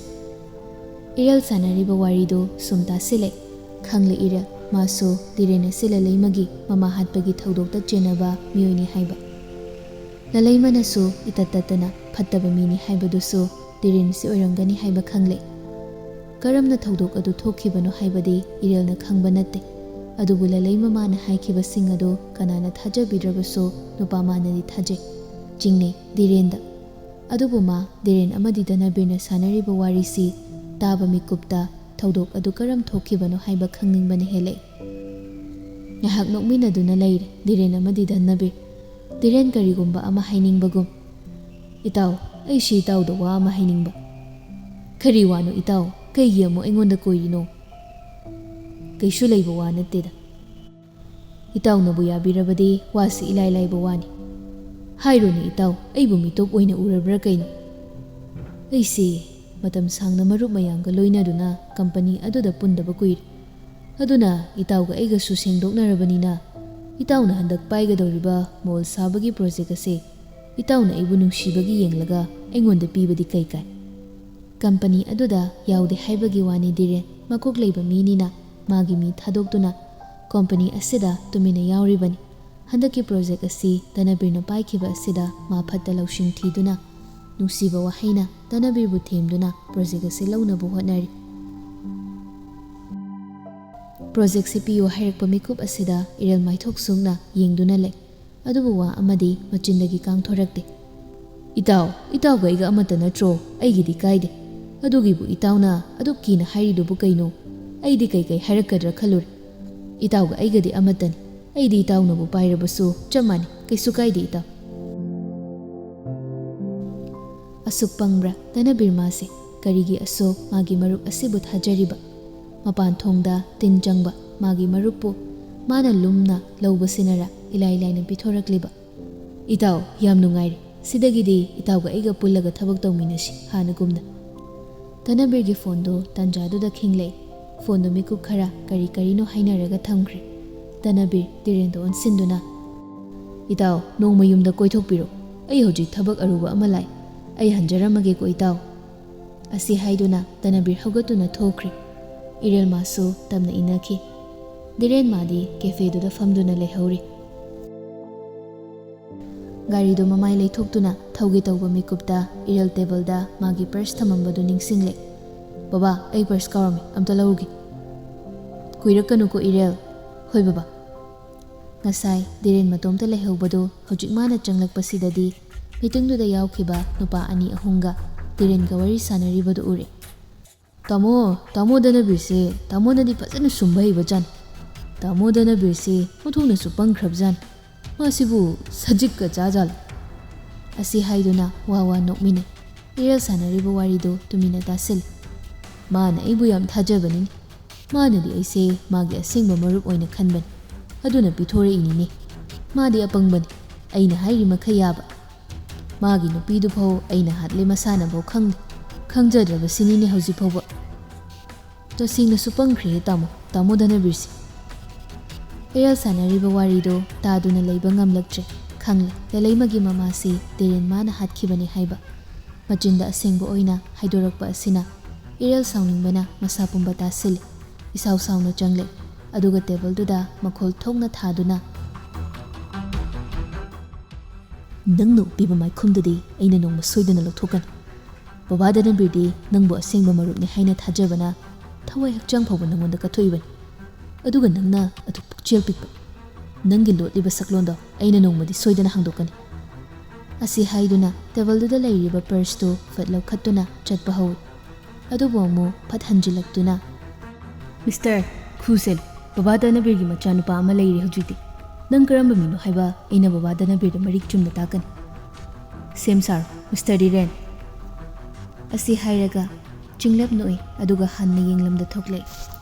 ꯏꯔꯦꯜ ꯁꯥꯟꯅꯔꯤꯕ ꯋꯥꯔꯤꯗꯨ ꯁꯨꯝ ꯇꯥꯁꯤꯜꯂꯦ꯫ ꯈꯪꯂꯦ ꯏꯔꯦꯜ, ꯃꯥꯁꯨ ꯙꯤꯔꯦꯟ ꯑꯁꯤ ꯂꯂꯩꯃꯒꯤ ꯃꯃꯥ ꯍꯥꯠꯄꯒꯤ ꯊꯧꯗꯣꯛꯇ ꯆꯦꯟꯅꯕ ꯃꯤꯑꯣꯏꯅꯤ ꯍꯥꯏꯕ꯫ ꯂꯂꯩꯃꯅꯁꯨ ꯏꯇꯠ ꯇꯠꯇꯅ ꯐꯠꯇꯕ ꯃꯤꯅꯤ ꯍꯥꯏꯕꯗꯨꯁꯨ ꯙꯤꯔꯦꯟꯁꯤ ꯑꯣꯏꯔꯝꯒꯅꯤ ꯍꯥꯏꯕ ꯈꯪꯂꯦ꯫ ꯀꯔꯝꯅ ꯊꯧꯗꯣꯛ ꯑꯗꯨ ꯊꯣꯛꯈꯤꯕꯅꯣ ꯍꯥꯏꯕꯗꯤ ꯏꯔꯦꯜꯅ ꯈꯪꯕ ꯅꯠꯇꯦ꯫ ꯑꯗꯨꯕꯨ ꯂꯂꯩ ꯃꯃꯥꯅ ꯍꯥꯏꯈꯤꯕꯁꯤꯡ ꯑꯗꯨ ꯀꯅꯥꯅ ꯊꯥꯖꯕꯤꯗ꯭ꯔꯕꯁꯨ ꯅꯨꯄꯥ ꯃꯥꯅꯗꯤ ꯊꯥꯖꯩ꯫ ꯆꯤꯡꯅꯩ ꯙꯤꯔꯦꯟꯗ꯫ ꯑꯗꯨꯕꯨ ꯃꯥ ꯙꯤꯔꯦꯟ ꯑꯃꯗꯤ ꯙꯅꯕꯤꯔꯅ ꯁꯥꯟꯅꯔꯤꯕ ꯋꯥꯔꯤꯁꯤ ꯇꯥꯕ ꯃꯤꯀꯨꯞꯇ ꯊꯧꯗꯣꯛ ꯑꯗꯨ ꯀꯔꯝ ꯊꯣꯛꯈꯤꯕꯅꯣ ꯍꯥꯏꯕ ꯈꯪꯅꯤꯡꯕꯅ ꯍꯦꯜꯂꯛꯏ꯫ ꯉꯥꯏꯍꯥꯛ ꯅꯣꯛꯃꯤꯟꯅꯗꯨꯅ ꯂꯩꯔꯦ ꯙꯤꯔꯦꯟ ꯑꯃꯗꯤ ꯙꯅꯕꯤꯔ꯫ ꯙꯤꯔꯦꯟ ꯀꯔꯤꯒꯨꯝꯕ ꯑꯃ ꯍꯥꯏꯅꯤꯡꯕꯒꯨꯝ, "ꯏꯇꯥꯎ, ꯑꯩꯁꯤ ꯏꯇꯥꯎꯗ ꯋꯥ ꯑꯃ ꯍꯥꯏꯅꯤꯡꯕ꯫" "ꯀꯔꯤ ꯋꯥꯅꯣ ꯏꯇꯥꯎ? ꯀꯩꯒꯤ ꯑꯃꯨꯛ ꯑꯩꯉꯣꯟꯗ ꯀꯣꯏꯔꯤꯅꯣ?" "ꯀꯩꯁꯨ ꯂꯩꯕ ꯋꯥ ꯅꯠꯇꯦꯗ꯫ ꯏꯇꯥꯎꯅꯕꯨ ꯌꯥꯕꯤꯔꯕꯗꯤ ꯋꯥꯁꯤ ꯏꯂꯥꯏ ꯂꯥꯏꯕ ꯋꯥꯅꯤ꯫" "ꯍꯥꯏꯔꯣꯅꯦ ꯏꯇꯥꯎ, ꯑꯩꯕꯨ ꯃꯤꯇꯣꯞ ꯑꯣꯏꯅ ꯎꯔꯕ꯭ꯔꯥ ꯀꯩꯅꯣ?" "ꯑꯩꯁꯤ ꯃꯇꯝ ꯁꯥꯡꯅ ꯃꯔꯨꯞ ꯃꯌꯥꯝꯒ ꯂꯣꯏꯅꯗꯨꯅ ꯀꯝꯄꯅꯤ ꯑꯗꯨꯗ ꯄꯨꯟꯗꯕ ꯀꯨꯏꯔꯦ꯫ ꯑꯗꯨꯅ ꯏꯇꯥꯎꯒ ꯑꯩꯒꯁꯨ ꯁꯦꯡꯗꯣꯛꯅꯔꯕꯅꯤꯅ, ꯏꯇꯥꯎꯅ ꯍꯟꯗꯛ ꯄꯥꯏꯒꯗꯧꯔꯤꯕ ꯃꯣꯜ ꯁꯥꯕꯒꯤ ꯄ꯭ꯔꯣꯖꯦꯛ ꯑꯁꯦ ꯏꯇꯥꯎꯅ ꯑꯩꯕꯨ ꯅꯨꯡꯁꯤꯕꯒꯤ ꯌꯦꯡꯂꯒ ꯑꯩꯉꯣꯟꯗ ꯄꯤꯕꯗꯤ ꯀꯩ ꯀꯥꯏ?" ꯀꯝꯄꯅꯤ ꯑꯗꯨꯗ ꯌꯥꯎꯗꯦ ꯍꯥꯏꯕꯒꯤ ꯋꯥꯅꯤ, ꯙꯤꯔꯦꯟ ꯃꯀꯣꯛ ꯂꯩꯕ ꯃꯤꯅꯤꯅ ꯃꯥꯒꯤ ꯃꯤ ꯊꯥꯗꯣꯛꯇꯨꯅ ꯀꯝꯄꯅꯤ ꯑꯁꯤꯗ ꯇꯨꯃꯤꯟꯅ ꯌꯥꯎꯔꯤꯕꯅꯤ꯫ ꯍꯟꯗꯛꯀꯤ ꯄ꯭ꯔꯣꯖꯦꯛ ꯑꯁꯤ ꯇꯅꯕꯤꯔꯅ ꯄꯥꯏꯈꯤꯕ ꯑꯁꯤꯗ ꯃꯥ ꯐꯠꯇ ꯂꯧꯁꯤꯡ ꯊꯤꯗꯨꯅ, ꯅꯨꯡꯁꯤꯕ ꯋꯥꯍꯩꯅ ꯇꯅꯕꯤꯔꯕꯨ ꯊꯦꯝꯗꯨꯅ ꯄ꯭ꯔꯣꯖꯦꯛ ꯑꯁꯤ ꯂꯧꯅꯕ ꯍꯣꯠꯅꯔꯤ꯫ ꯄ꯭ꯔꯣꯖꯦꯛꯁꯤ ꯄꯤꯌꯨ ꯍꯥꯏꯔꯛꯄ ꯃꯤꯀꯨꯞ ꯑꯁꯤꯗ ꯏꯔꯦꯜ ꯃꯥꯏꯊꯣꯛ ꯁꯨꯡꯅ ꯌꯦꯡꯗꯨꯅ ꯂꯩ꯫ ꯑꯗꯨꯕꯨ ꯋꯥ ꯑꯃꯗꯤ ꯃꯆꯤꯟꯗꯒꯤ ꯀꯥꯡꯊꯣꯔꯛꯇꯦ꯫ "ꯏꯇꯥꯎ, ꯏꯇꯥꯎꯒ ꯑꯩꯒ ꯑꯃꯠꯇ ꯅꯠꯇ꯭ꯔꯣ? ꯑꯩꯒꯤꯗꯤ ꯀꯥꯏꯗꯦ꯫ ꯑꯗꯨꯒꯤꯕꯨ ꯏꯇꯥꯎꯅ ꯑꯗꯨꯛ ꯀꯤꯅ ꯍꯥꯏꯔꯤꯗꯨꯕꯨ ꯀꯩꯅꯣ? ꯑꯩꯗꯤ ꯀꯩꯀꯩ ꯍꯥꯏꯔꯛꯀꯗ꯭ꯔꯥ ꯈꯜꯂꯨꯔꯦ꯫ ꯏꯇꯥꯎꯒ ꯑꯩꯒꯗꯤ ꯑꯃꯠꯇꯅꯤ꯫ ꯑꯩꯗꯤ ꯏꯇꯥꯎꯅꯕꯨ ꯄꯥꯏꯔꯕꯁꯨ ꯆꯞ ꯃꯥꯟꯅꯩ꯫ ꯀꯩꯁꯨ ꯀꯥꯏꯗꯦ ꯏꯇꯥꯎ꯫" ꯑꯁꯨꯛ ꯄꯪꯕ꯭ꯔꯥ ꯇꯅꯕꯤꯔ ꯃꯥꯁꯦ? ꯀꯔꯤꯒꯤ ꯑꯁꯨꯛ ꯃꯥꯒꯤ ꯃꯔꯨꯞ ꯑꯁꯤꯕꯨ ꯊꯥꯖꯔꯤꯕ? ꯃꯄꯥꯟ ꯊꯣꯡꯗ ꯇꯤꯟ ꯆꯪꯕ ꯃꯥꯒꯤ ꯃꯔꯨꯞꯄꯨ ꯃꯥꯅ ꯂꯨꯝꯅ ꯂꯧꯕꯁꯤꯅꯔ ꯏꯂꯥꯏ ꯂꯥꯏꯅ ꯄꯤꯊꯣꯔꯛꯂꯤꯕ? "ꯏꯇꯥꯎ, ꯌꯥꯝ ꯅꯨꯡꯉꯥꯏꯔꯦ꯫ ꯁꯤꯗꯒꯤꯗꯤ ꯏꯇꯥꯎꯒ ꯑꯩꯒ ꯄꯨꯜꯂꯒ ꯊꯕꯛ ꯇꯧꯃꯤꯟꯅꯁꯤ ꯍꯥꯟꯅꯒꯨꯝꯅ꯫" ꯇꯅꯕꯤꯔꯒꯤ ꯐꯣꯟꯗꯨ ꯇꯟꯖꯥꯗꯨꯗ ꯈꯤꯡꯂꯦ꯫ ꯐꯣꯟꯗꯨ ꯃꯤꯀꯨꯞ ꯈꯔ ꯀꯔꯤ ꯀꯔꯤꯅꯣ ꯍꯥꯏꯅꯔꯒ ꯊꯝꯈ꯭ꯔꯦ꯫ ꯇꯅꯕꯤꯔ ꯙꯤꯔꯦꯟꯗ ꯑꯣꯟꯁꯤꯟꯗꯨꯅ, "ꯏꯇꯥꯎ, ꯅꯣꯡꯃ ꯌꯨꯝꯗ ꯀꯣꯏꯊꯣꯛꯄꯤꯔꯣ꯫ ꯑꯩ ꯍꯧꯖꯤꯛ ꯊꯕꯛ ꯑꯔꯨꯕ ꯑꯃ ꯂꯥꯛꯏ꯫ ꯑꯩ ꯍꯟꯖꯔꯝꯃꯒꯦꯀꯣ ꯏꯇꯥꯎ꯫" ꯑꯁꯤ ꯍꯥꯏꯗꯨꯅ ꯇꯅꯕꯤꯔ ꯍꯧꯒꯠꯇꯨꯅ ꯊꯣꯛꯈ꯭ꯔꯦ꯫ ꯏꯔꯦꯜ ꯃꯥꯁꯨ ꯇꯞꯅ ꯏꯟꯅꯈꯤ꯫ ꯙꯤꯔꯦꯟ ꯃꯥꯗꯤ ꯀꯦꯐꯦꯗꯨꯗ ꯐꯝꯗꯨꯅ ꯂꯩꯍꯧꯔꯤ꯫ ꯒꯥꯔꯤꯗꯨ ꯃꯃꯥꯏ ꯂꯩꯊꯣꯛꯇꯨꯅ ꯊꯧꯒꯦ ꯇꯧꯕ ꯃꯤꯀꯨꯞꯇ ꯏꯔꯦꯜ ꯇꯦꯕꯜꯗ ꯃꯥꯒꯤ ꯄꯔꯁ ꯊꯝꯃꯝꯕꯗꯨ ꯅꯤꯡꯁꯤꯡꯂꯦ꯫ "ꯕꯕꯥ, ꯑꯩ ꯄꯔꯁ ꯀꯥꯎꯔꯝꯃꯦ, ꯑꯝꯇ ꯂꯧꯔꯨꯒꯦ꯫" "ꯀꯨꯏꯔꯛꯀꯅꯨꯀꯣ ꯏꯔꯦꯜ꯫" "ꯍꯣꯏ ꯕꯕꯥ꯫" ꯉꯁꯥꯏ ꯙꯤꯔꯦꯟ ꯃꯇꯣꯝꯇ ꯂꯩꯍꯧꯕꯗꯨ ꯍꯧꯖꯤꯛ ꯃꯥꯅ ꯆꯪꯂꯛꯄꯁꯤꯗꯗꯤ ꯃꯤꯇꯤꯡꯗꯨꯗ ꯌꯥꯎꯈꯤꯕ ꯅꯨꯄꯥ ꯑꯅꯤ ꯑꯍꯨꯝꯒ ꯙꯤꯔꯦꯟꯒ ꯋꯥꯔꯤ ꯁꯥꯟꯅꯔꯤꯕꯗꯨ ꯎꯔꯦ꯫ "ꯇꯥꯃꯣ, ꯇꯥꯃꯣ ꯗꯅꯕꯤꯔꯁꯦ ꯇꯥꯃꯣꯅꯗꯤ ꯐꯖꯅ ꯁꯨꯝꯕ ꯍꯩꯕꯖꯥꯠꯅꯤ꯫ ꯇꯥꯃꯣ ꯗꯅꯕꯤꯔꯁꯦ ꯑꯣꯟꯊꯣꯛꯅꯁꯨ ꯄꯪꯈ꯭ꯔꯕꯖꯥꯠꯅꯤ꯫ ꯃꯥꯁꯤꯕꯨ ꯁꯖꯤꯛꯀ ꯆꯥꯖꯥꯠꯂꯣ?" ꯑꯁꯤ ꯍꯥꯏꯗꯨꯅ ꯋꯥ ꯋꯥ ꯅꯣꯛꯃꯤꯟꯅꯩ꯫ ꯏꯔꯦꯜ ꯁꯥꯟꯅꯔꯤꯕ ꯋꯥꯔꯤꯗꯨ ꯇꯨꯃꯤꯟꯅ ꯇꯥꯁꯤꯜꯂꯤ꯫ "ꯃꯥꯅ ꯑꯩꯕꯨ ꯌꯥꯝ ꯊꯥꯖꯕꯅꯤꯅꯦ꯫ ꯃꯥꯅꯗꯤ ꯑꯩꯁꯦ ꯃꯥꯒꯤ ꯑꯁꯦꯡꯕ ꯃꯔꯨꯞ ꯑꯣꯏꯅ ꯈꯟꯕꯅꯤ꯫ ꯑꯗꯨꯅ ꯄꯤꯊꯣꯔꯛꯏꯅꯤꯅꯦ꯫ ꯃꯥꯗꯤ ꯑꯄꯪꯕꯅꯤ꯫ ꯑꯩꯅ ꯍꯥꯏꯔꯤ ꯃꯈꯩ ꯌꯥꯕ꯫ ꯃꯥꯒꯤ ꯅꯨꯄꯤꯗꯨ ꯐꯥꯎ ꯑꯩꯅ ꯍꯥꯠꯂꯦ ꯃꯁꯥꯅꯐꯥꯎ ꯈꯪꯗꯦ꯫ ꯈꯪꯖꯗ꯭ꯔꯕꯁꯤꯅꯤꯅꯦ ꯍꯧꯖꯤꯛ ꯐꯥꯎꯕ꯫ ꯇꯁꯦꯡꯅꯁꯨ ꯄꯪꯈ꯭ꯔꯦꯍꯦ ꯇꯥꯃꯣ, ꯇꯥꯃꯣ ꯙꯅꯕꯤꯔꯁꯤ꯫ ꯏꯔꯦꯜ ꯁꯥꯟꯅꯔꯤꯕ ꯋꯥꯔꯤꯗꯣ ꯇꯥꯗꯨꯅ ꯂꯩꯕ ꯉꯝꯂꯛꯇ꯭ꯔꯦ꯫ ꯈꯪꯂꯦ, ꯂꯂꯩꯃꯒꯤ ꯃꯃꯥꯁꯤ ꯇꯦꯔꯦꯟ ꯃꯥꯅ ꯍꯥꯠꯈꯤꯕꯅꯤ ꯍꯥꯏꯕ꯫ ꯃꯆꯤꯟꯗ ꯑꯁꯦꯡꯕ ꯑꯣꯏꯅ ꯍꯥꯏꯗꯣꯔꯛꯄ ꯑꯁꯤꯅ ꯏꯔꯦꯜ ꯁꯥꯎꯅꯤꯡꯕꯅ ꯃꯁꯥ ꯄꯨꯝꯕ ꯇꯥꯁꯤꯜꯂꯦ꯫ ꯏꯁꯥꯎ ꯁꯥꯎꯅ ꯆꯪꯂꯦ꯫ ꯑꯗꯨꯒ ꯇꯦꯕꯜꯗꯨꯗ ꯃꯈꯣꯜ ꯊꯣꯛꯅ ꯊꯥꯗꯨꯅ, "ꯅꯪꯅ ꯎꯞꯄꯤꯕ ꯃꯥꯏꯈꯨꯝꯗꯨꯗꯤ ꯑꯩꯅ ꯅꯣꯡꯃ ꯁꯣꯏꯗꯅ ꯂꯧꯊꯣꯛꯀꯅꯤ꯫ ꯕꯕꯥ ꯙꯅꯕꯤꯔꯗꯤ ꯅꯪꯕꯨ ꯑꯁꯦꯡꯕ ꯃꯔꯨꯞꯅꯤ ꯍꯥꯏꯅ ꯊꯥꯖꯕꯅ ꯊꯋꯥꯏ ꯍꯛꯆꯥꯡ ꯐꯥꯎꯕ ꯅꯪꯉꯣꯟꯗ ꯀꯠꯊꯣꯛꯏꯕꯅꯤ꯫ ꯑꯗꯨꯒ ꯅꯪꯅ ꯑꯗꯨꯛ ꯄꯨꯛꯆꯦꯜ ꯄꯤꯛꯄ꯫ ꯅꯪꯒꯤ ꯂꯣꯠꯂꯤꯕ ꯁꯛꯂꯣꯟꯗꯣ ꯑꯩꯅ ꯅꯣꯡꯃꯗꯤ ꯁꯣꯏꯗꯅ ꯍꯥꯡꯗꯣꯛꯀꯅꯤ꯫" ꯑꯁꯤ ꯍꯥꯏꯗꯨꯅ ꯇꯦꯕꯜꯗꯨꯗ ꯂꯩꯔꯤꯕ ꯄꯔꯁꯇꯨ ꯐꯠ ꯂꯧꯈꯠꯇꯨꯅ ꯆꯠꯄ ꯍꯧꯏ꯫ ꯑꯗꯨꯕꯨ ꯑꯃꯨꯛ ꯐꯠ ꯍꯟꯖꯤꯜꯂꯛꯇꯨꯅ, "ꯃꯤꯁꯇꯔ, ꯈꯨꯁꯦꯜ, ꯕꯕꯥ ꯙꯅꯕꯤꯔꯒꯤ ꯃꯆꯥꯅꯨꯄꯥ ꯑꯃ ꯂꯩꯔꯤ ꯍꯧꯖꯤꯛꯇꯤ꯫ ꯅꯪ ꯀꯔꯝꯕ ꯃꯤꯅꯣ ꯍꯥꯏꯕ ꯑꯩꯅ ꯕꯕꯥ ꯙꯅꯕꯤꯔꯗ ꯃꯔꯤꯛ ꯆꯨꯝꯅ ꯇꯥꯛꯀꯅꯤ꯫ ꯁꯦꯝ ꯁꯥꯔꯣ, ꯃꯤꯁꯇꯔ ꯙꯤꯔꯦꯟ꯫" ꯑꯁꯤ ꯍꯥꯏꯔꯒ ꯆꯤꯡꯂꯞ ꯅꯣꯛꯏ, ꯑꯗꯨꯒ ꯍꯟꯅ ꯌꯦꯡꯂꯝꯗ ꯊꯣꯛꯂꯛꯏ꯫